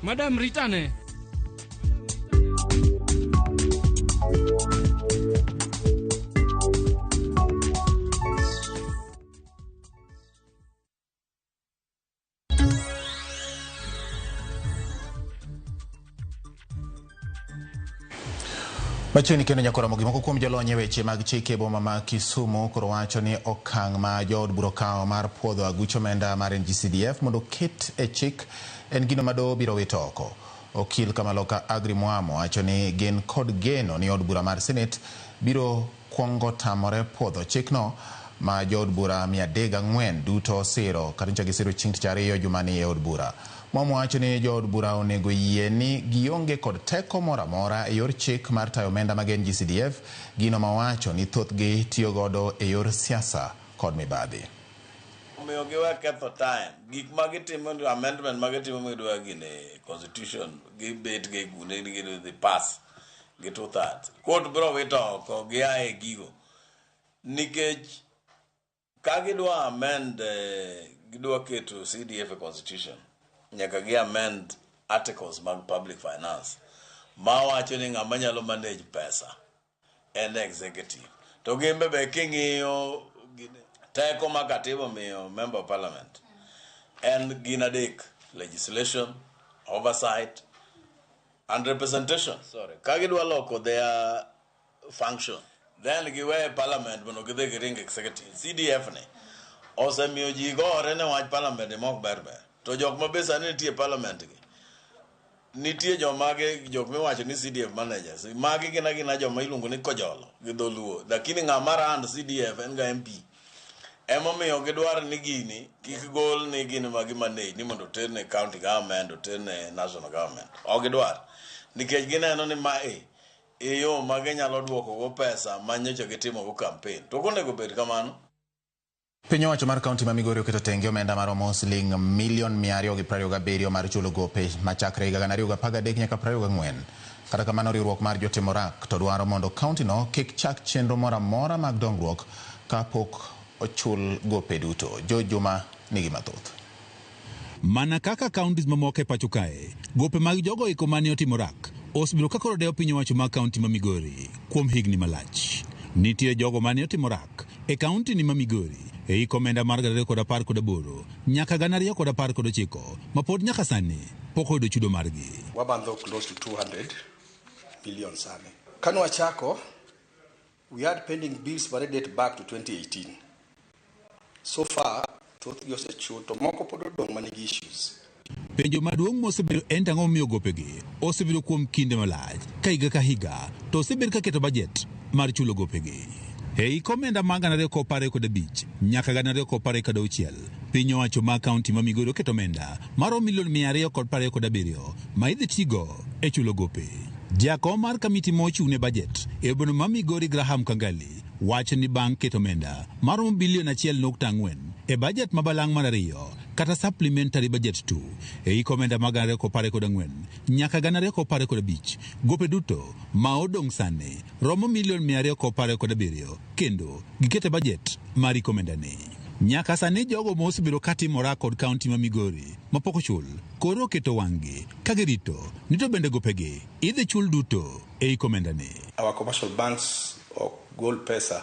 Madam, ritane. Machiegni kendo nyakoromo gimoko kuom jolony e weche mag chike e boma ma Kisumu koro wacho ni okang' ma jood bura okawo mar puodho aguch omenda mar NGCDF mondo oket e chik en gino ma doho biro wito oko. Okil Kamaloka Agri Mwamo wacho ni gin kod geno ni od bura mar Senate biro kwongo tamore puodho chikno ma jood bura 304 duto osiro kata nyocha gisiro chieng' tich ariyo jumani e od bura. Mwamo wacho ni jood bura onego yie ni gionge kod teko moro amora e yor chik mar tayo omenda mag NGCDF, gino mawacho ni thothgi tiyo godo e yor siasa kod mibadhi. Omiyo giwe ketho time. Gik ma gitimo ni amendment ma gitimo midwa gine constitution gibet gi gune ni gidhi pass gi 2/3. Court biro wito oko gia e gigo. Nikech ka gidwa amend gidwa keto CDF e constitution nyaka gi amend articles mag public finance ma wacho ni ng'ama nyalo manage pesa en executive. To gimbe be king'iyo teko ma katiba omiyo member of parliament en gin adek: legislation, oversight and representation. Sorry. Ka gidwa loko their function then giwe parliament mondo gidhi giring executive. CDF ni osemiyo ji gore ne wach parliament ni mok ber ber. To jok ma be sani nitie parliament gi nitie jomage jok miwacho ni CDF managers magi gin agina joma iluongo ni kojolo gi dholuo, lakini ng'ama rand CDF en ga MP. Emomiyo gidwaro ni gini kik gol ni gin ma gimanage ni mondo oter ne county government, oter ne national government. Ok gidwar nikech gineno ni mae e yo ma ginyalo duoko go pesa ma nyocha gitimo go campaign. To ok onego bed kamano. Piny owacho mar kaunti ma Migori oketo tenge omenda maromo siling milion 227 mar chulo gope machakre higa 2013 nyaka 24. Kata kamano riwruok mar jotim orak to dwaro mondo kaunti no kik chak chenro moro amora mag dongruok kapok ochul gope duto. George Juma nigi mathoth. Mana kaka counties mamoko e pacho kae, gope mag jogo eko mane otimo rak osebedo ka koro dewo piny owacho mag kaunti ma Migori kuom higni malach. Nitie jogo mane otimo rak e kaunti ni ma Migori e hik omenda mar 2018 nyaka 2019 ma pod nyaka sani pok oyudo chudo margi. Wabandho close to 200 million sani. Kane wachako, we had pending bills but date back to 2018. So far, thothgi osechul to moko pod odong' manigi issues. Penjo maduong' mosebedo en to ang'o momiyo gopegi osebedo kuom kinde malach ka higa ka higa to osebed ka keto bajet mar chulo gopegi. E hik omenda mar 2025 nyaka 2026, piny owacho mar kaunti ma Migori oketo omenda maromo milion 227 ma idhi tigo e chulo gope. Jakom mar kamiti mochung' ne bajet e boma ma Migori Graham Kangali wacho ni bang' keto omenda maromo bilion 1.4 e bajet ma balang' mar ariyo kata supplementary budget 2 e hik omenda mag 2024 nyaka 2025. Gope duto ma odong' sani romo milion 227 kendo gikete bajet mar hik omendani. Nyaka sani jogo ma osebedo katimora kod kaunti ma Migori mapok ochul koro oketo wang'gi ka girito ni to bende gopegi idhi chul duto e hik omendani. Our commercial banks ok gol pesa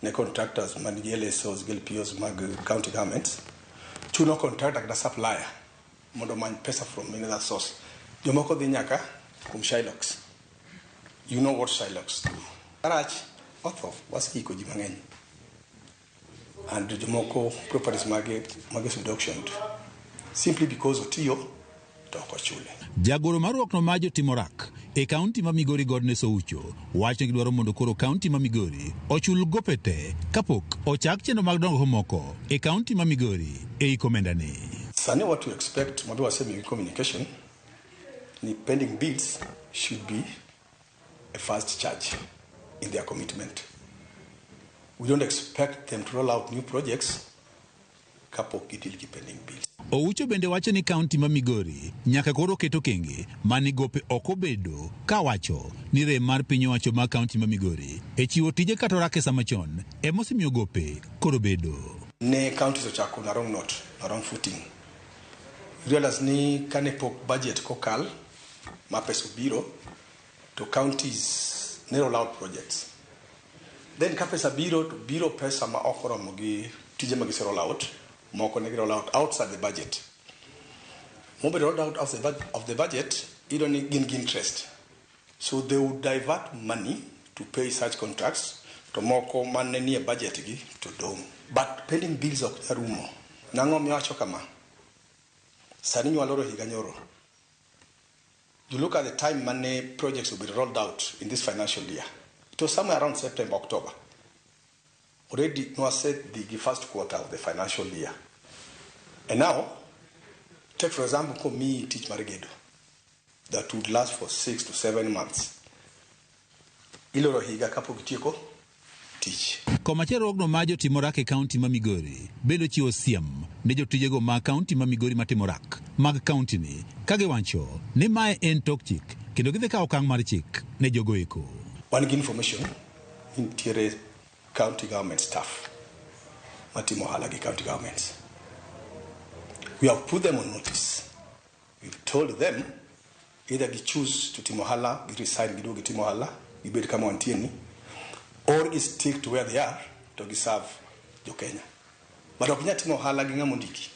ne contractors man gi LSOs gi LPOs mag county governments. Chuno contractor kata supplier mondo omany pesa from any other source. Jomoko dhi nyaka kuom Shylocks. You know what Shylocks do. Marach otho waseiko ji mang'eny. And jomoko properties mage osebedo auctioned simply because otiyo to ok ochule. Jagoro mar riwruokno mar jotim orak e kaunti ma Migori Godness Oucho wacho ni gidwaro mondo koro kaunti ma Migori ochul gope te kapok ochak chenro mag dongruok moko e kaunti ma Migori e hik omendani. Sani what we expect mabe wasemiyogi communication ni pending bills should be a first charge in their commitment. We don't expect them to roll out new projects kapok gideal gi pending bills. Oucho bende wacho ni kaunti ma Migori nyaka koro ket okenge mane gope ok obedo kawacho ni rem mar piny owacho mar kaunti ma Migori e chiwo tije kata orak e sama chon emosemiyo gope koro bedo. Ne counties ochako na wrong note, na wrong footing. Realize ni kane pok budget kokal ma pesa obiro to counties ne roll out projects. Then ka pesa biro to biro pesa ma ok oromo gi tije ma gise roll out, moko ne gi roll out outside the budget. Mobedo rolled out outside of the budget, iyudo ni gin gi interest. So they would divert money to pay such contracts to moko mane nie budget gi to dong'. But pending bills ok nyal rumo. Nang'o miwacho kama? Sani nywaloro higa nyoro. You look at the time mane projects will be rolled out in this financial year. It was somewhere around September, October. Already nwase the first quarter of the financial year. And now, take for example, komiyi tich mar gedo that would last for 6 to 7 months. Iloro higa kapok itieko tich. Komachielo riwruogno mar jotim orak e kaunti ma Migori bende ochiwo siem ne jotijego mag kaunti ma Migori matimo orak mag kaunti ni ka giwacho ni mae en tok chik kendo gidhi kawo okang' mar chik ne jogo eko. Wan gi information ni nitiere county government staff matimo ohala gi county governments. We have put them on notice. We've told them either gi choose to timo ohala, gi resign giduog gitim ohala, gibed kama wantie ni, or gi stick to where they are to gi serve jo Kenya. But ok inyal timo ohala gi ng'ama ondiki.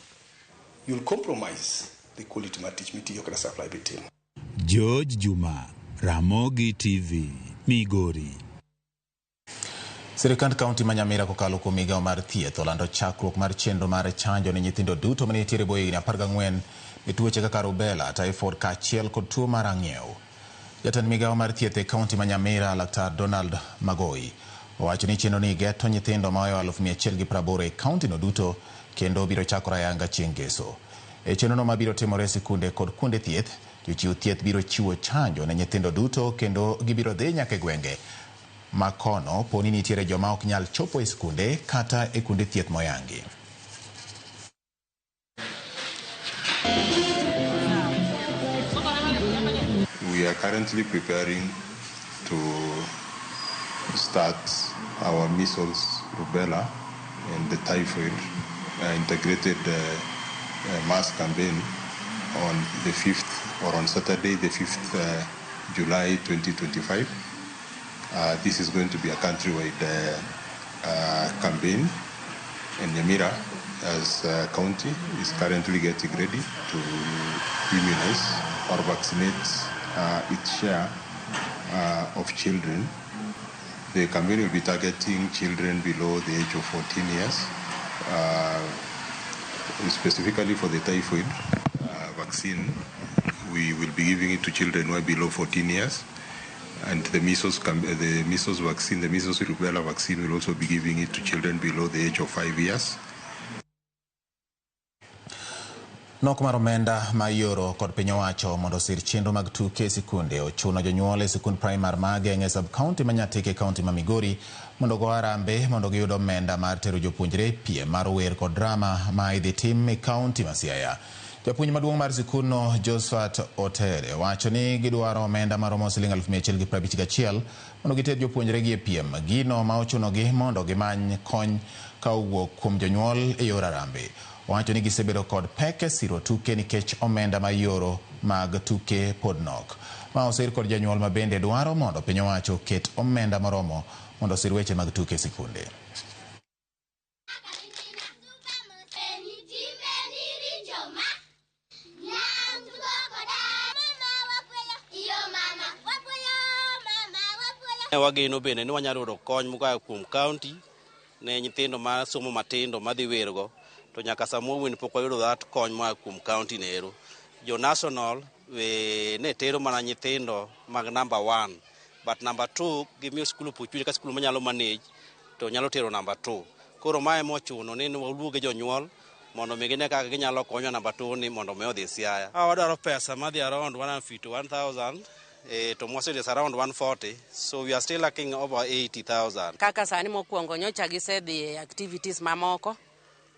You'll compromise the quality mar tich mitiyo kata supply mitimo. George Juma, Ramogi TV, Migori. Sirikand kaunti ma Nyamira kokalo kuom migawo mar thieth olando chakruok mar chenro mar chanjo ne nyithindo duto manitiere bwo higni 14 e tuoche kaka rubella, typhoid kaachiel kod tuo mar ang'iew. Jatend migawo mar thieth e kaunti ma Nyamira Laktar Donald Magoi owacho ni chenro ni geto nyithindo maoyo 180,000 e kaunti no duto kendo biro chakore ayanga chieng' ngeso. E chenrono mabiro timore e sikunde kod kuonde thieth, jochiw thieth biro chiwo chanjo ne nyithindo duto kendo gibiro dhi nyaka e gwenge ma kono poni nitiere joma ok nyal chopo e skunde kata e kuonde thieth moyangi. We are currently preparing to start our measles, rubella, and the typhoid integrated mass campaign on the 5th or on Saturday, the 5th July 2025. This is going to be a countrywide campaign, and Nyamira as a county is currently getting ready to immunize or vaccinate its share of children. The campaign will be targeting children below the age of 14 years, specifically for the typhoid vaccine. We will be giving it to children who are below 14 years. And the measles vaccine, the measles rubella vaccine, will also be giving it to children below the age of 5 years. Nok mar omenda ma ioro kod piny owacho mondo osir chenro mag tuke e sikunde ochuno jonyuol e sikund primar ma Ageng'e e sub-county ma Nyatike e kaunti ma Migori mondo ogo harambe mondo giyud omenda mar tero jopuonjre e piem mar wer kod drama ma idhi tim e kaunti ma Siaya. Japuonj maduong' mar sikundno Josphat Otere wacho ni gidwaro omenda maromo siling 151 mondo giter jopuonjregi e piem, gino ma ochunogi mondo gimany kony ka owuok kuom jonyuol e yor harambe. Owacho ni gisebedo kod pek e siro tuke nikech omenda ma ioro mag tuke pod nok. Ma osir kod janyuol ma bende dwaro mondo piny owacho oket omenda moromo mondo osir weche mag tuke e sikunde. Wageno bende ni wanyalo yudo kony moa kuom kaunti ne nyithindo ma somo matindo madhi wergo, to nyaka sama wawuoyo pok wayudo that kony moa kuom kaunti nero. Jo national ne tero mana nyithindo mag number 1, but number 2 gimiyo skul opportunity ka skul manyalo manage to nyalo tero number 2. Koro mae mochuno ni waluoge jonyuol mondo mi gine kaka ginyalo konyo number 2 ni mondo mi odhi Siaya. Wadwaro pesa madhi around 151,000. To mwaseyudo is around 140, so we are still lacking over 80,000. Kaka sani mokwongo nyocha gisedhi e activities mamoko,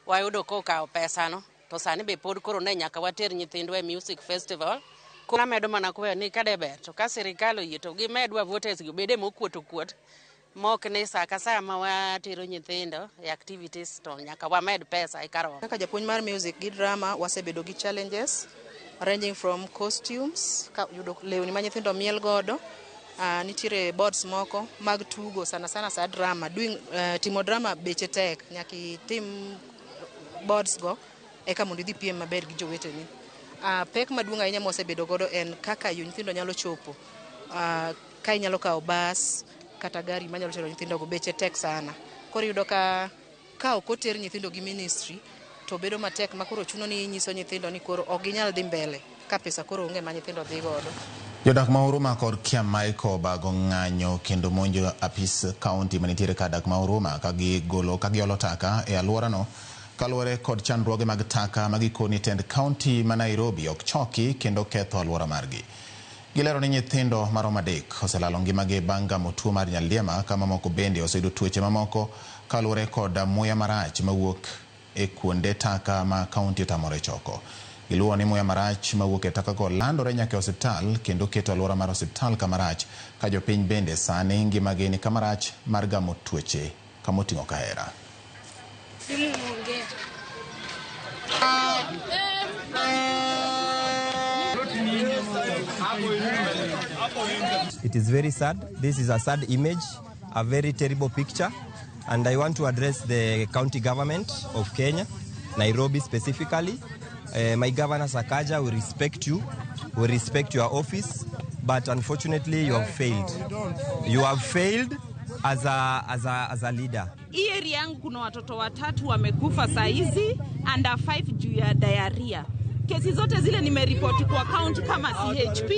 wayudo kokawo pesano, to sani be pod koro ne nyaka water nyithindwa e music festival. Koro amedo mana kwayo ni kade ber to ka sirikal oyie to gimedwa voters gi obede mokuot okuot, mok ni sa ka sa ma watero nyithindo e activities to nyaka wamed pesa e kar. Kaka japuonj mar music gi drama wasebedo gi challenges ranging from costumes, yudo lewni ma nyithindo miel godo, nitiere boards moko mag tugo sana sana sa drama, doing timo drama beche tek, nyaka itim boards go eka mondo idhi piem maber gi joweteni. Pek maduong' ahinya mwasebedo godo en kaka yo nyithindo nyalo chopo, ka inyalo kawo bas kata gari manyalo tero nyithindo go beche tek sana. Koro iyudo ka ok oter nyithindo gi ministry to bedo matek ma koro chuno ni inyiso nyithindo ni koro ok ginyal dhi mbele ka pesa koro onge ma nyithindo dhi godo. Jodak ma Huruma kod Kiamaiko obago ng'anyo kendo monjo apis kaunti manitiere kar dak ma Huruma ka giolo taka e alworano kaluwore kod chandruoge mag taka ma gikoni tend kaunti ma Nairobi ok choki kendo ketho alwora margi. Gilero ni nyithindo maromo 3 oselalo ngimagi bang' gamo tuo mar nyaldiema ka mamoko bende oseyudo tuoche mamoko kaluwore kod muya marach mawuok e kuonde taka ma kaunti otamore choko. Giluwo ni muya marach mawuok e taka go landore nyaka e osiptal kendo keto alwora mar osiptal kamarach ka jopiny bende sani ngimagi ni kamarach mar gamo tuoche kamoting'o kahera. It is very sad. This is a sad image, a very terrible picture. And I want to address the county government of Kenya, Nairobi specifically. My governor Sakaja, we respect you. We respect your office, but unfortunately you have failed. You have failed as a leader. Hii area yangu kuna watoto 3 wamekufa saa hizi under 5 juu ya diarrhea. Kesi zote zile nimeripoti kwa county kama CHP.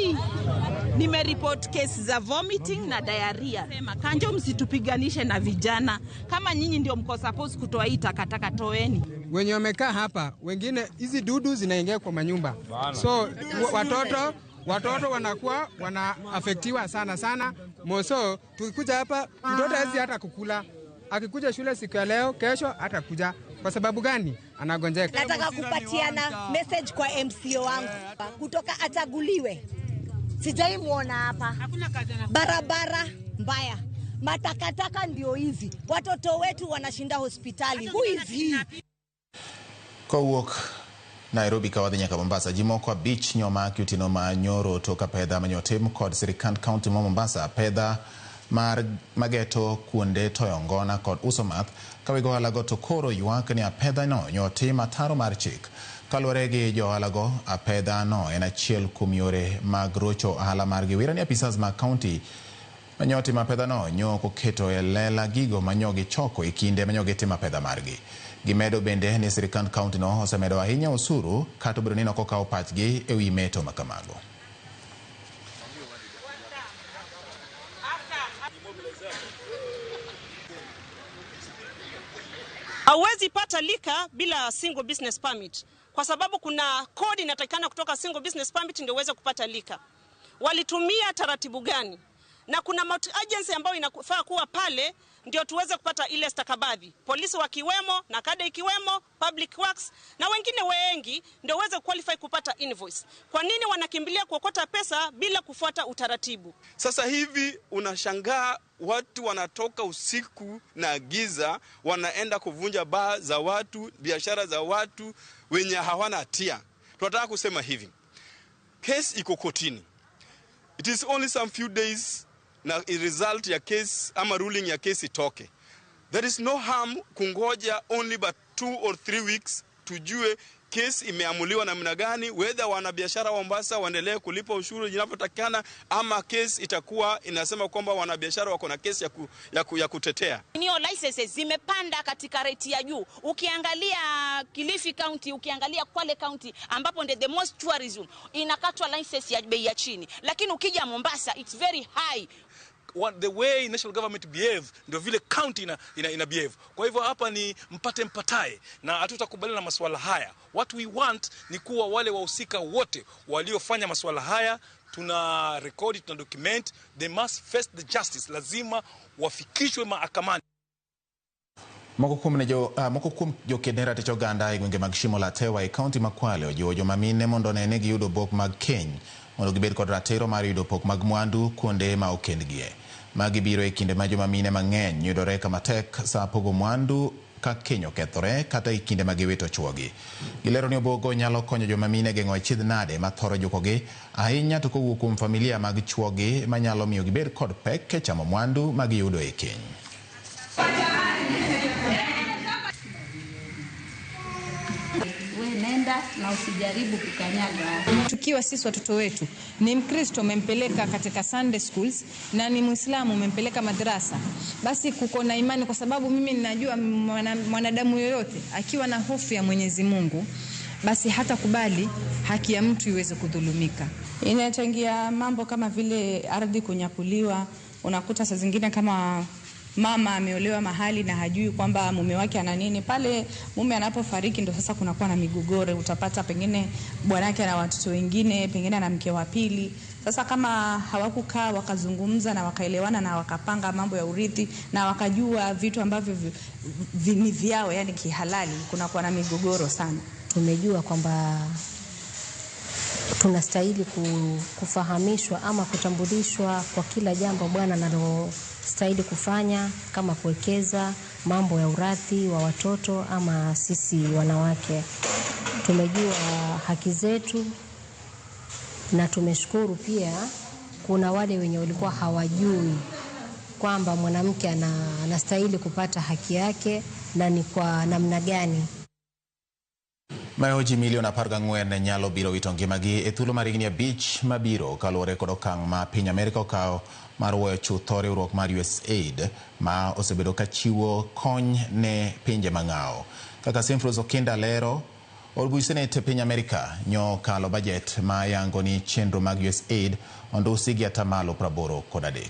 Nimeripoti kesi za vomiting na diarrhea. Sema kanjo, msitupiganishe na vijana. Kama nyinyi ndio mko supposed kutoa hii takataka, toeni. Wenye wamekaa hapa, wengine hizi dudu zinaingia kwa manyumba. So watoto wanakuwa wanaafektiwa sana sana. Moso tukikuja hapa mtoto hawezi hata kukula. Akikuja shule siku ya leo, kesho hatakuja. Kwa sababu gani? Anagonjeka. Nataka kupatiana message kwa MCO wangu kutoka achaguliwe. Sijaimuona hapa. Barabara mbaya. Matakataka ndio hizi. Watoto wetu wanashinda hospitali. Who is he? Kowuok Nairobi ka wadhi nyaka Mombasa, ji moko 5 nyomaki otieno ma nyoro tok apedha manyotim kod sirikand kaunti ma Mombasa, apedha mar mageto kuonde toyo ngona kod uso math ka weg ohalago to koro ywak ni apedha no nyotim ataro mar chik. Kaluwore gi jo ohalago, apedha no en achiel kuom yore mag rocho ohala margi. Wira ni apisas mag kaunti manyotim apedha no nyo ok oketo e lela gigo manyo gichoko e kinde manyo gitimo apedha margi. Gimedo bende ni sirikand kaunti no osemedo ahinya osuru kata obedo ni ok okawo pachgi e wi meto makamago. Hauwezi pata lika bila single business permit. Kwa sababu kuna kodi inatakikana kutoka single business permit ndio uweze kupata liquor. Walitumia taratibu gani? Na kuna multi agency ambayo inafaa kuwa pale ndio tuweze kupata ile stakabadhi, polisi wakiwemo na kada ikiwemo, public works na wengine wengi, ndio uweze qualify kupata invoice. Kwa nini wanakimbilia kuokota pesa bila kufuata utaratibu? Sasa hivi unashangaa watu wanatoka usiku na giza, wanaenda kuvunja baa za watu, biashara za watu wenye hawana hatia. Tunataka kusema hivi, kesi iko kotini. It is only some few days na result ya case ama ruling ya case itoke. There is no harm kungoja only but 2 or 3 weeks tujue kesi imeamuliwa namna gani, whether wanabiashara wa Mombasa waendelee kulipa ushuru inavyotakikana ama kesi itakuwa inasema kwamba wanabiashara wako na kesi ya kutetea. Niyo licenses zimepanda katika rate ya juu. Ukiangalia Kilifi County, ukiangalia Kwale County ambapo ndio the most tourism, inakatwa license ya bei ya chini, lakini ukija Mombasa it's very high. One, the way national government behave ndio vile county ina behave. Kwa hivyo hapa ni mpate mpatae, na hatutakubaliana na masuala haya. What we want ni kuwa wale wahusika wote waliofanya masuala haya tuna rekodi, tuna document, they must face the justice, lazima wafikishwe mahakamani. Moko kuom joked ne ratich oganda e gwenge mag Shimo la Tewa e kaunti ma Kwale ojiwo joma mine mondo one ni giyudo obok mag keny mondo gibed kod ratiro mar yudo pok mag mwandu kuonde ma okendgie. Magi biro e kinde ma joma mine mang'eny yudore kama tek sa pogo mwandu ka keny okethore kata e kinde ma giwito chuogi. Gilero ni obogo nyalo konyo joma mine geng'o achiedh nade ma thoro jukogi ahinya to kowuok kuom familia mag chuogi manyalo miyo gibed kod pek e chamo mwandu ma giyudo e keny. We nenda na usijaribu kukanyaga. Tukiwa sisi watoto wetu ni Mkristo umempeleka katika Sunday schools na ni Muislamu umempeleka madrasa, basi kuko na imani, kwa sababu mimi ninajua mwanadamu yoyote akiwa na hofu ya Mwenyezi Mungu, basi hatakubali haki ya mtu iweze kudhulumika. Inachangia mambo kama vile ardhi kunyakuliwa. Unakuta saa zingine kama mama ameolewa mahali na hajui kwamba mume wake ana nini pale. Mume anapofariki ndo sasa kunakuwa na migogoro, utapata pengine bwanake ana watoto wengine, pengine ana mke wa pili. Sasa kama hawakukaa wakazungumza na wakaelewana na wakapanga mambo ya urithi na wakajua vitu ambavyo ni vyao, yani kihalali, kunakuwa na migogoro sana. Tumejua kwamba tunastahili kufahamishwa ama kutambulishwa kwa kila jambo bwana analostahili kufanya, kama kuwekeza mambo ya urithi wa watoto ama sisi wanawake. Tumejua haki zetu na tumeshukuru pia kuna wale wenye walikuwa hawajui kwamba mwanamke anastahili kupata haki yake na ni kwa namna gani. Mayo ji milion 14 nyalo biro wito ngimagi e thuolo mar higni 5 mabiro kaluwore kod okang' ma piny Amerka okawo mar weyo chutho riwruok mar USAID ma osebedo ka chiwo kony ne pinje mang'awo. Kaka Simfros Okinda lero, od buch Senate e piny Amerka nyo okalo bajet ma yango ni chenro mag USAID ondusi gi 83%.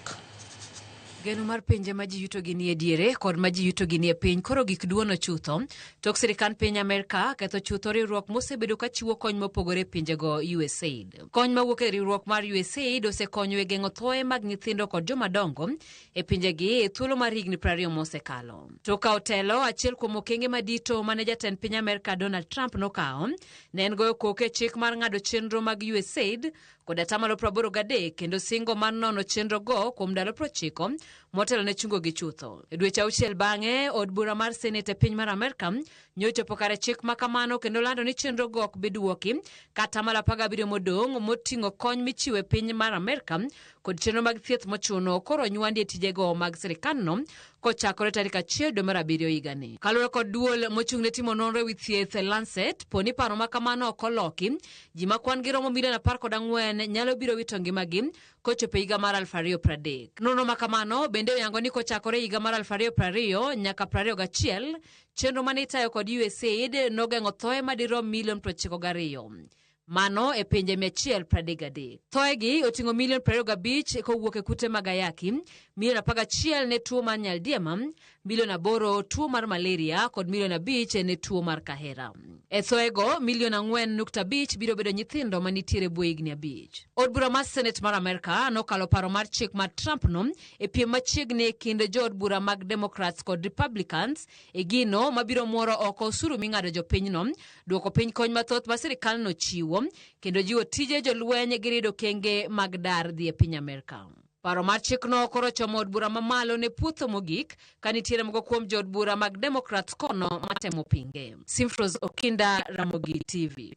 Geno mar pinje ma ji yutogi nie diere kod ma ji yutogi nie piny koro gik duono chutho tok sirikand piny Amerka ketho chutho riwruok mosebedo ka chiwo kony mopogore e pinjego, USAID. Kony mawuok e riwruok mar USAID osekonyo e geng'o thoe mag nyithindo kod jomadongo e pinjegi e thuolo mar higni 20 mosekalo. Tok kawo telo, achiel kuom okenge madito mane jatend piny Amerka Donald Trump nokawo ne en goyo koko e chik mar ng'ado chenro mag USAID kod 83% kendo singo mar nono chenrogo kuom ndalo 90 motelo ne chungogi chutho. E dweche 6 bang'e, od bura mar Senate e piny mar Amerka nyochopo kare chik ma kamano kendo lando ni chenrogo ok bi duoki kata mana 17 modong' moting'o kony michiwo e piny mar Amerka kod chenro mag thieth mochuno koro onywandi e tijego mag sirikandno kochakore tarik 1 dwe mar 7 higani. Kaluwore kod duol mochung' ne timo nonro ewi thieth Lancet, po ni paro ma kamano ok oloki, ji ma kwan gi romo milion 14 nyalo biro wito ngimagi kochopo e higa mar 2030. Nonro ma kamano bende oyango ni kochakore e higa mar 2020 nyaka 21, chenro mane itayo kod USAID nogeng'o thoe madirom milion 92. Mano e pinje 133. Thoegi oting'o milion 25 kowuok e kute mag ayaki. Milion 11 ne tuo mar nyaldiema, milion 8 tuo mar malaria kod milion 5 ne tuo mar kahera. E thoego, milion 4.5 biro bedo nyithindo manitiere bwo higni 5. Od bura mar Senate mar Amerka nokalo paro mar chik mar Trump no e piem machiegni e kind jood bura mag Democrats kod Republicans e gino mabiro muoro oko osuru ming'ado jopinyno, duoko piny kony mathoth ma sirikalno chiwo, kendo jiwo tije jolweny gi rido kenge mag dar dhi e piny Amerka. Paro mar chikno koro chomo od bura mamalo ne puotho mogik ka nitiere moko kuom jood bura mag Democrats kono matemo pinge. Simfros Okinda, Ramogi TV.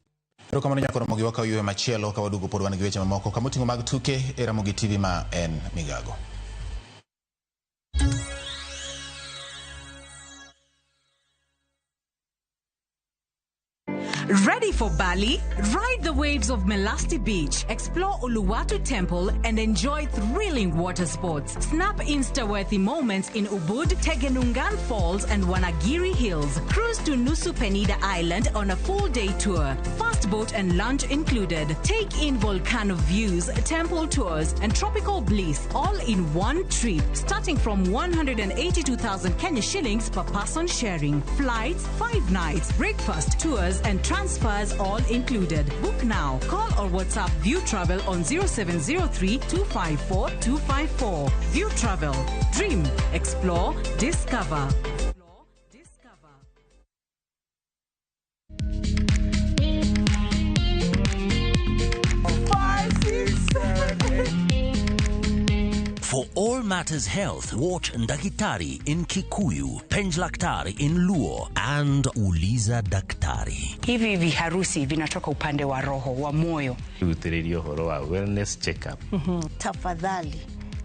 Erokamano nyako Ramogi, wakawo yweyo machielo ka waduogo pod wan gi weche mamoko kamoting'o mag tuke e Ramogi TV ma en Migago. Ready for Bali? Ride the waves of Melasti Beach, explore Uluwatu Temple, and enjoy thrilling water sports. Snap Insta-worthy moments in Ubud, Tegenungan Falls, and Wanagiri Hills. Cruise to Nusa Penida Island on a full-day tour. Fast boat and lunch included. Take in volcano views, temple tours, and tropical bliss all in one trip, starting from 182,000 Kenya shillings per person sharing. Flights, 5 nights, breakfast, tours, and transfers all included. Book now. Call or WhatsApp View Travel on 0703 254 254. View Travel. Dream, explore, discover. For all matters health, watch Ndakitari in Kikuyu, Penjlaktari in Luo, and Uliza Daktari. Hivi viharusi vinatoka upande wa roho, wa moyo. Utiririo horo wa wellness check-up. Tafadhali,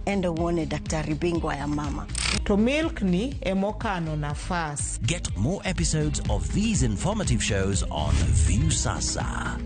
enda uone daktari bingwa ya mama. To milk ni emokano nafas. Get more episodes of these informative shows on Viusasa.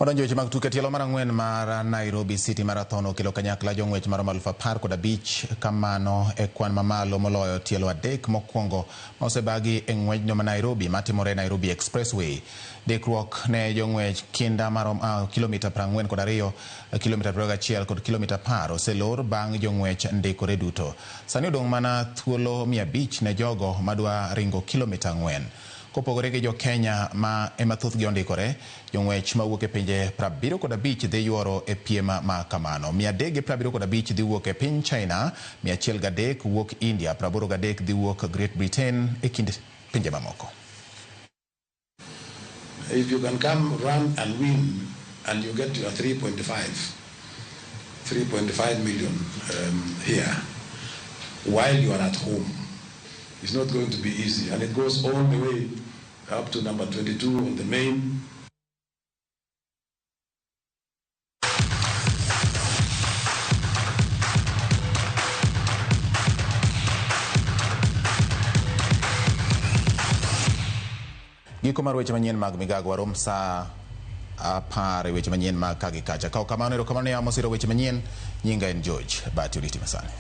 Wadonjo weche mag tuke. Tielo mar 4 mar Nairobi City Marathon okelo kanyakla jong'wech maromo 15,000 kamano e kwan mamalo moloyo tielo 3 mokwongo ma osebagi e ng'wechno ma Nairobi matimore Nairobi Expressway. Ndikruok ne jong'wech kinda marom kilomita 42, kilomita 21 kod kilomita 10 oselor bang' jong'wech ndikore duto. Sani odong' mana thuolo 500 ne jogo madwa ringo kilomita 4. Kopogore gi jo Kenya ma ema thothgi ondikore, jong'wech mawuok e pinje 75 dhi yuoro e piem ma kamano. 375 dhi wuok e piny China, 103 wuok India, 83 dhi wuok Great Britain e kind pinje mamoko. If you can come run and win and you get your 3.5 million here while you are at home, it's not going to be easy, and it goes all the way up to number 22 on the main. Giko mar weche manyien mag Migago warom saa 10 e weche manyien mag ka gi kacha. Kaw kamano, erokamano ne mosiro weche manyien. Nyinga en George Bati Oriti Masani.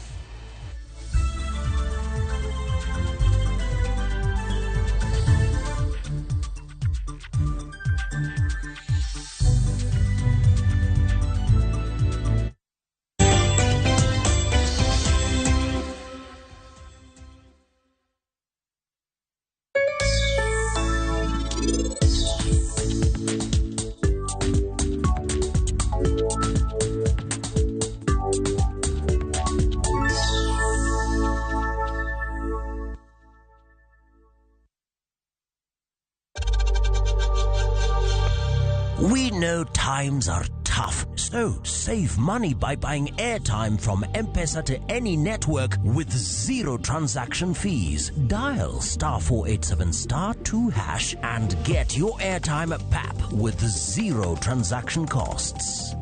We know times are tough, so save money by buying airtime from M-Pesa to any network with zero transaction fees. Dial *487*2# and get your airtime at PAP with zero transaction costs.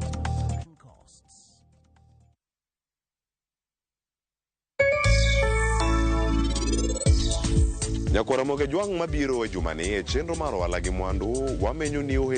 Nyakwara Moge Jwang' mabiro e jumani e chenro mar ohala gi mwandu wamenyo ni ohelni